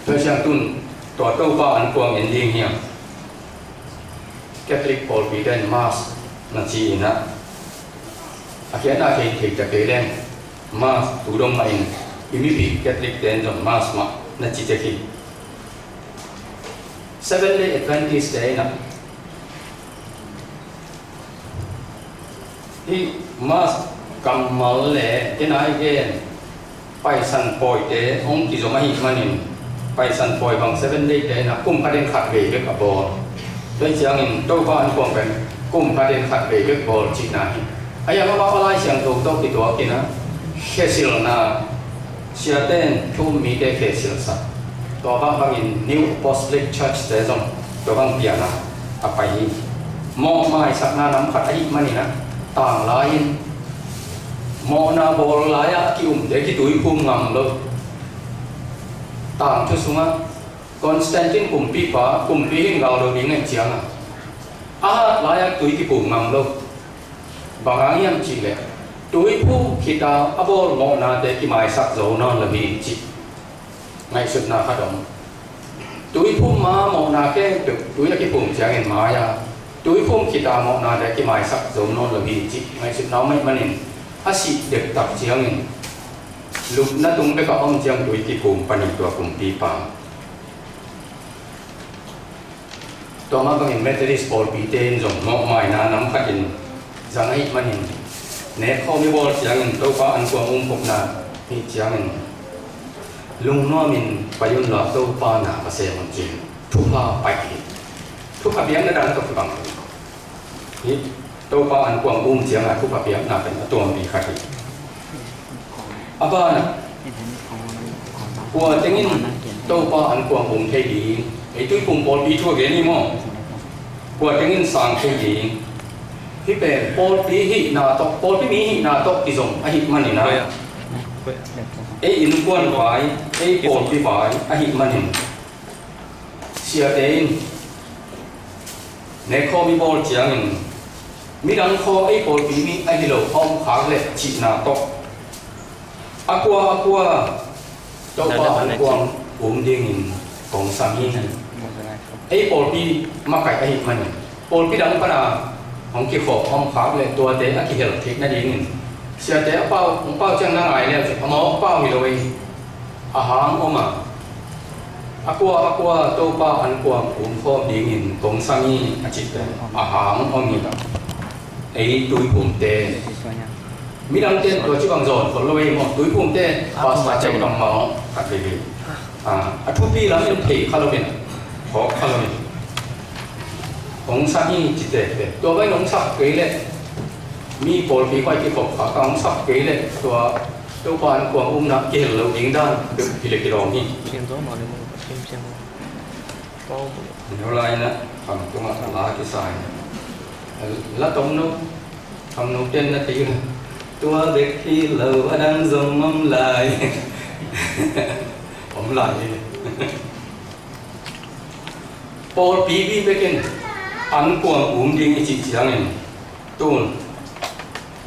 Tua ciang tun tua Topa ankuang en ding hi hang. Catholic pawlpite in Mass na ci in ah, a khiatna thei thei ta kei leng Mass tu dong mah in, i mipih Catholic-te in zong Mass mah na ci tek hi. Seventh Day Adventist-te in ah hih Mass kammal le, ken a i gen, Paisan pawite hong kizom ahih manin, Paisan pawi bang Seventh Day-te in ah kum khatin khat vei bek a bawl. Tua ciangin Topa ankuang pen kum khatin khat vei bek bawl cihna hi. A hiang amau a Lai Siangtho tawh kituakin ah khesilna, siate in thu um mite khesilsak. Tua bangbangin New Apostolic Church-te zong tua bang piana a pai hi. Mawh maisakna nam khat ahih manin ah tanglai in mawhna bawl lai-ah a ki-umte kituiphum ngam lo. Tangthu sungah Constantine kumpipa, kumpi hin gau lo ding ahih ciangin a hat lai-ah tui kiphum ngam lo. Bang hang hiam cih leh tuiphum khit a a bawl mawhnate kimaisak zo nawn lo hi cih ngaihsutna khat om. Tuiphum ma mawhna khempeuh tui a kiphum ciangin mai a, tuiphum khit a mawhnate kimaisak zo nawn lo hi cih ngaihsutna om ahih manin a sih dektak ciangin lupna tung bek a om ciang tui kiphum pan hi tua kumpipa. Tua mah bangin Methodist pawlpite in zong mawhmaina nam khatin zang ahih manin nekkhawm i bawl ciangin Topa ankuang umkhopna hih ciangin lungnuamin pai unla Topa na ka sem un ci-in thupha paih hi. Thupha piakna dan tawh kibang hi. Topa ankuang um ciangin thupha piakna pen a tuampi khat hi. A banah kua tengin Topa ankuang um thei ding, ei tuiphum pawlpi thu a gen hi maw? Kua tengin sang thei ding? Hih pen pawlpi hihna tawh, pawlpi mi hihna tawh kizom ahih manin ah ei innkuan vai, ei pawlpi vai ahih manin siate in nekkhawm i bawl ciangin midang khawng ei pawlpi mi ahi lo a om khak leh cihna tawh a kua a kua Topa ankuang um dingin kong sang hi. Ei pawlpi makaih ahih manin pawlpi dang pana hong kikhawm a om khak leh tuate a kihel theih nadingin siate a pau, hong pau ciang na ngai leh a mawk pau hi lo ei. A hang om a, a kua a kua Topa ankuang umkhawm dingin kong sang hi a cihte a hang om hi. Ei tuiphumte midangte in tua ci bang zawn khol lo ei maw? Tuiphumte pastor ceu kammal khat veve a thupi lamin thei kha loin, phawk kha loin kong sang hi cihte pen tua vai nong sak kei leh mi pawlpi vai kikhop kha ka hong sak kei leh tua Topa ankuang umna kihel lo ding dan hi le kilawm hi. Nih lai-in a Khamtung ah la kisa hi. La tomno, Khamtung ten na thei uh. Tua bek hi lo a dang zong om lai. Om lai hi. Pawlpi mi bekin ankuang um ding i cih ciangin tun,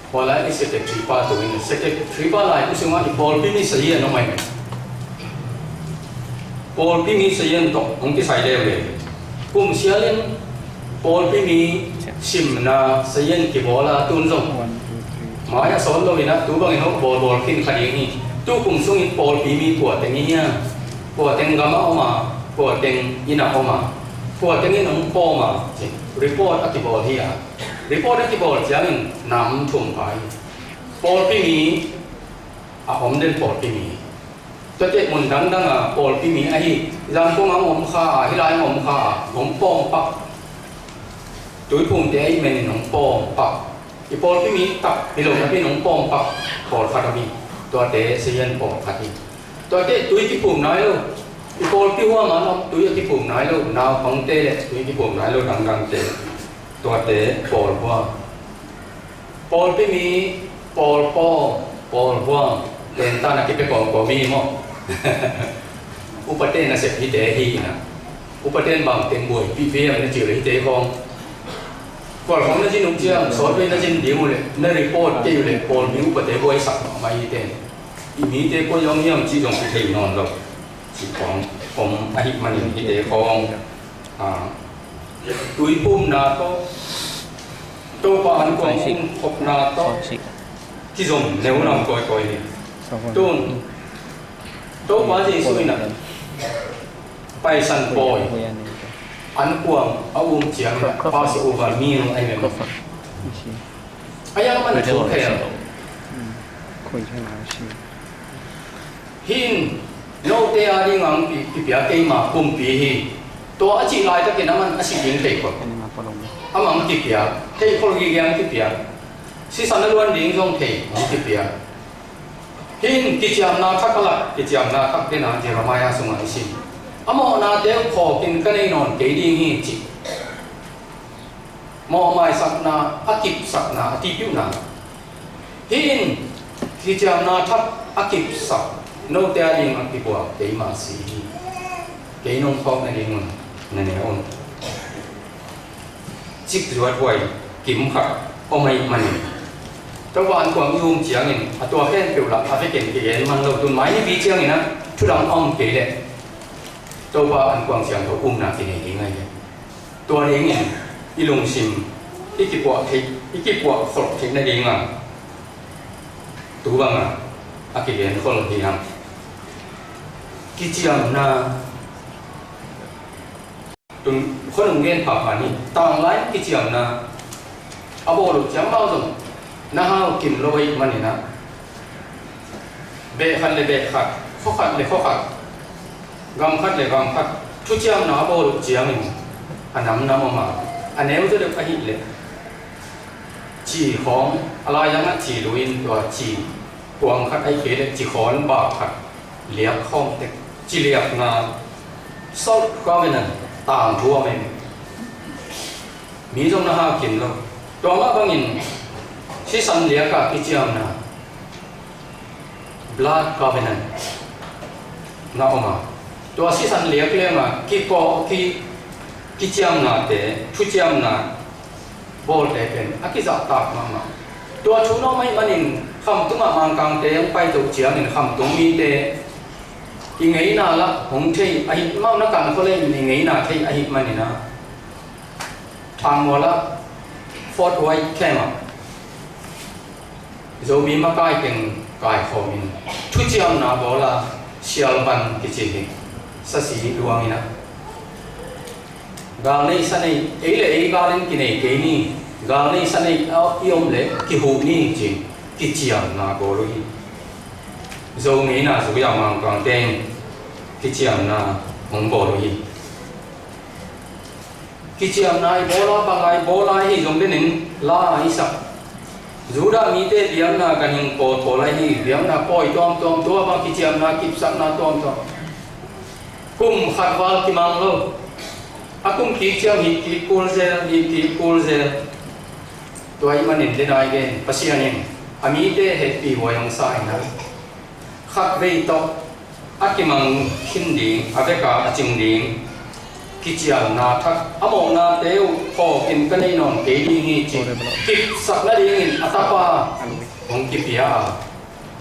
hua lai i secretary pa tu in, secretary pa lai i sungah i pawlpi mi sazian om ahi. Pawlpi mi sazian tawh hong kisai leuleu. Kum sialin pawlpi mi simna sazian kibawl a, tun zong mai a sawt lo in a, tu bangin hong bawlbawl khin kha ding hi. Tu kum sungin pawlpi mi kua teng i hia, kua teng gam a om a, kua teng inn a om a, kua teng in hong pawm a, ci report a kibawl hi a. Report a kibawl ciangin nam thum pha hi. Pawlpi mi, a om den pawlpi mi. Tuate mun dangdang a pawlpi mi ahi, Zangkong ah om kha a, hih lai ah om kha a, hong pawm pak. Tuiphumte ahih manin hong pawm pak. I pawlpi mi tak hi lo napi in hong pawm pak pawlkhat om hi. Tuate sazian pawlkhat hi. Tuate tui kiphum nai lo. I pawlpi huam ah tui a kiphum nai lo. Naupangte le tui kiphum nai lo dangdangte. Tuate pawlhuam. Pawlpi mi, pawlpawm, pawlhuam, ten tan a kipia kawmkawm hi maw? Upate nasep hite hi in a. Upate in bang teng buaipih ve hiam na cih leh hite khawng, kual khawng na zin uh ciang, sawtvei na zin ding uh leh na report kei uh leh pawlpi upate buaisak mahmah hi ten. I mite kua zong hiam cih zong kithei nawn lo. Cih khawng om ahih manin hite khawng, a, tuiphumna tawh, Topa ankuang um khopna tawh kizom neu lam kawikawi hi. Tun Topa Jesuh in a Paisan Pawi ankuang a um ciang Passover meal ahi ve maw. A yang man thu khel. Hih in note a ding ang pi-, kipia keima kumpi hi. Tua a cih laitakin aman a si ding thei khol. Amang kipia, thei khol gige ang kipia. Sisan a luan ding zong thei ang kipia. Hih in kiciamna thak a lak, kiciamna thak dena Jeremiah sungah i sim. A mawhnate uh khawkin ka nei nawn kei ding hi ci. Mawhmaisakna, a kipsakna, a tipiuhna. Hih in kiciamna thak a kipsak note a ding a kibuak keima si hi. Kei nong phawk nadingun na ne un. Cik zuat huai kim khat om ahih manin Topa ankuang i um ciangin a tua khempeuh lah a vekin kigen man lo. Tun mai nipi ciangin a thu dang a om kei leh Topa ankuang siangtho umna kinei ding ahi ve. Tua dingin i lungsim i kipuah theih, i kipuah kholh theih nadinga tu banga a kigen khol hi hang. Kiciamna. Tun khonung gen phapha ni, tanglai kiciamna a bawl uh ciang amau zong na hau kim lo ahih manin a, beh khat le beh khat, khua khat le khua khat, gam khat le gam khat thuciamna a bawl uh ciangin a namnam om a, a neu zaw deuh ahih leh ci khawng a lai zangah ci luin tua ci kuang khat ahih kei leh ci khawn bak khat liak khawng tek, ci liakna salt covenant tangthu a om. Mi zong na hau kim lo. Tua mah bangin sisan liaka kiciamna blood covenant na om a, tua sisan liak lianga kikawh ki, kiciamnate, thuciamna bawlte pen a kizahtak mahmah. Tua thu na om ahih manin khamtungah Mangkangte hong pai toh ciangin khamtung mite i ngeina lah hong thei ahih mah, na kan khua leh i ngeina thei ahih manin a, Thangmual ah Fort White camp ah Zomi makai teng kaikhawmin thuciamna bawl a, sialban kici hi, sasi luangin a, gal nei sa nei, ei le ei gal in kinei kei ni, gal nei sa nei a i om le kihuh ni ci-in kiciamna bawl uh hi. Zo ngeina zui a Mangkang teng kiciamna hong bawl uh hi. Kiciamna i bawl a, bang a i bawl a i hi zong denin la a i sak. Judah mite biakna ganhing pawlpawl ahi, biakna pawi tuamtuam, tua bang kiciamna, kipsakna tuamtuam. Kum khat val kimang lo. A kum kik ciang hih kik kul zel, hih kik kul zel. Tua ahih manin, den a i gen, Pasian in a mite hehpih huai hong sa in ah, khatvei tawh a kimang khin ding, a veka a cing ding kiciamna thak, a mawhnate uh phawkin ka nei nawn kei ding hi, ci kipsak nadingin a tapa hong kipia a,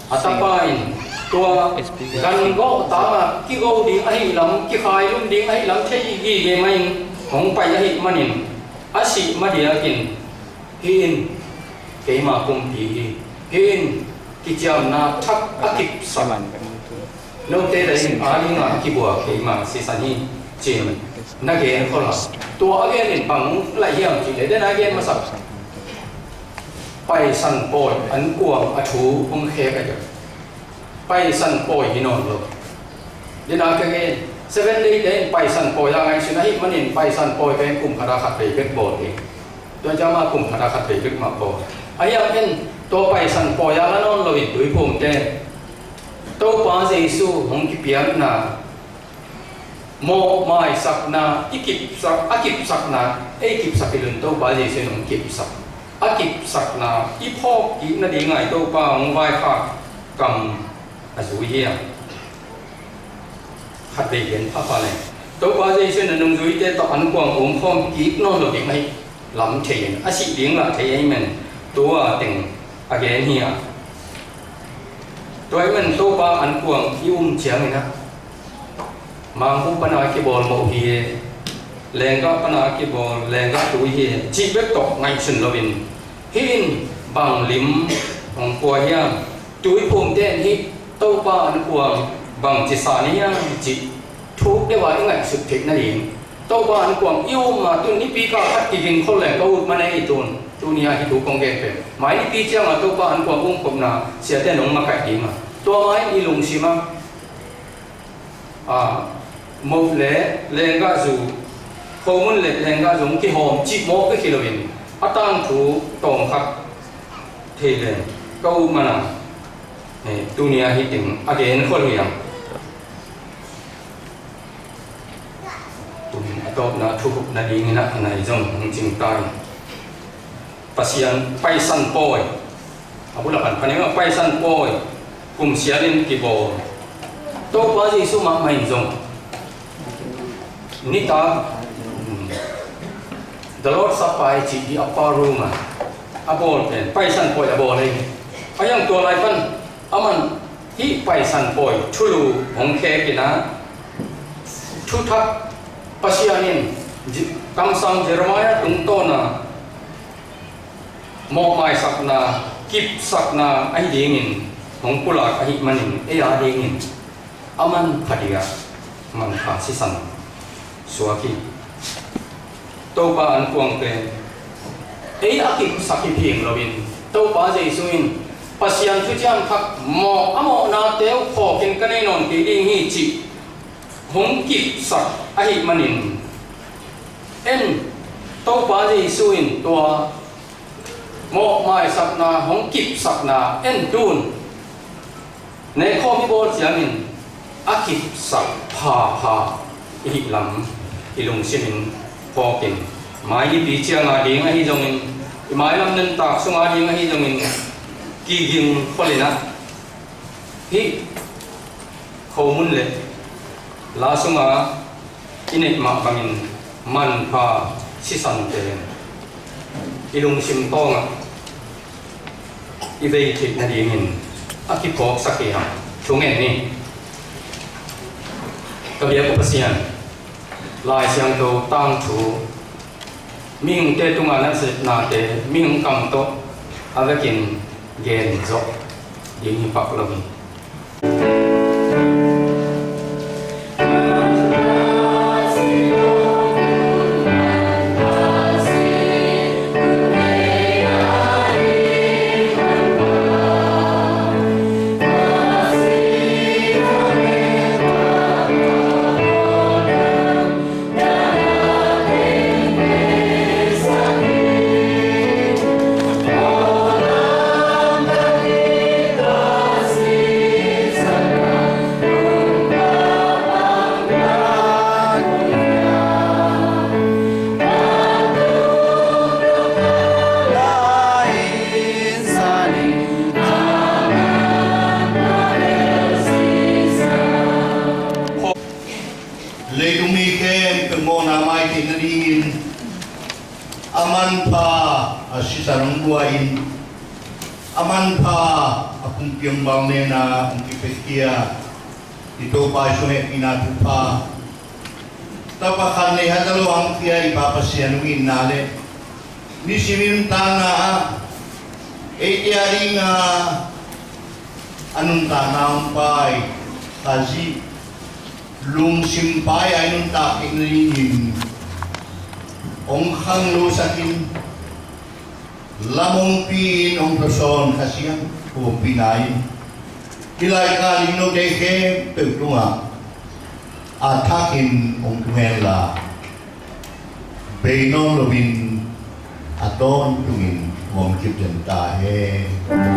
a tapa in tua gan gawh tangah kigo ding ahih lam, kikhailum ding ahih lam thei gige mah in hong pai ahih manin, a sih madiakin, hih in keima kumpi hi, hih in kiciamna thak a kipsak, note dahin a dingah a kibuak keima sisan hi, ci-in na gen khol a. Tua a gen in bang laih hiam cih leh, den a gen masa, Paisan pawi ankuang a thu hong khek a hi. Paisan pawi hi nawn lo. Den a ka gen, Seven Day te in Paisan pawi a ngaihsun ahih manin, Paisan pawi pen kum khat a khatvei bek bawl ding. Tua ciang mah kum khat a khatvei bek mah bawl. Ahi hangin tua Paisan pawi a la nawn loin tuiphumte, Topa Jesu hong kipiakna, mawhmaisakna, i kipsak, a kipsakna, ei kipsak hi lo in, Topa Jesu in hong kipsak. A kipsakna i phawk kik nadingah Topa hong vaikhak kam a zui hi a. Khatvei gen phapha leng, Topa Jesu in a nungzuite tawh ankuang umkhawm kik nawn lo ding ahih lam thei in, a sih ding lah thei ahih manin tua teng a gen hi a. Tua ahih manin Topa ankuang i um ciangin ah, mangbuh pana kibawl moh hi e, lenggah pana kibawl, lenggah tui hi e, cih bek tawh ngaihsun loin, hih in bang lim hong pua hiam, tuiphumte in hih Topa ankuang bangci sa na hiam cih thuk deuh a i ngaihsut theih nading, Topa ankuang i um a, tun nipi kal khat kiging khol leng ka ut man ei, tun tuni a hih thu kong gen pen. Mai nipi ciang a Topa ankuang umkhopna siate in hong makaih ding a, tua mai in i lungsim a, a, moh le lenggahzu, khomun le lenggahzu hong kihawm cih mawk bek hi loin, a tangthu tawm khat thei leng ka ut man a, eh, tuni a hih teng a gen khol hi a. Tunin a tawpna thukhup nadingin ah a nai zong hong cing ta in, Pasian Paisan pawi, a bul a pan pan in ah Paisan pawi kum sialin kibawl, Topa Jesu mahmah in zong nitak, um, The Lord's Supper i cih, the upper room a, a bawl pen Paisan pawi a bawl hi. A hiang tua lai pan aman hih Paisan pawi thulu hong khek in ah, thuthak Pasian in Je-, kamsang Jeremiah tungtawn a mawhmaisakna, kipsakna ahi dingin hong pulak ahih manin, ei a dingin a manpha dingah manpha sisan suak hi. Topa ankuang pen ei a kipsak hi phing loin, Topa Jesu in Pasian thuciam thak, mawh, a mawhnate uh phawkin ka nei nawn kei ding hi, cih hong kipsak ahih manin, en, Topa Jesu in tua mawhmaisakna hong kipsakna en tun, nekhawm i bawl ciangin a kipsak phapha i hih lam i lungsimin phawkin, mai nipi ciang a ding ahi zongin, i mailam nuntak sung a ding ahi zongin, kiging khol in ah, hih khomun le la sunga i neih mah bangin manpha sisan pen i lungsim tawngah i vei theih nadingin a kiphawksak hi hang. Thungen ni. Ka biak uh Pasian, Lai Siangtho tangthu mihingte tunga na sepnate mihing kam tawh a vekin gen zawh ding hi pak lo hi. A manpha a sisan hong buai in, a manpha a kumpi hong balnena hong kipia i Topa i sung hehpihna thupha. Tapa khat nei hata lo hong pia i Pa Pasian hong itna le nisim i nuntakna ah eite a dinga a nuntakna hong pai Khazih lungsim pai a i nuntak theihna dingin hong khanglosak in, lam hong pi in hong tawsawn Kha Siangtho ompihna in hih lai-ah ding note khempeuh tungah a thakin hong tung henla, bei nawn loin a tawntungin hong om kip den ta hen.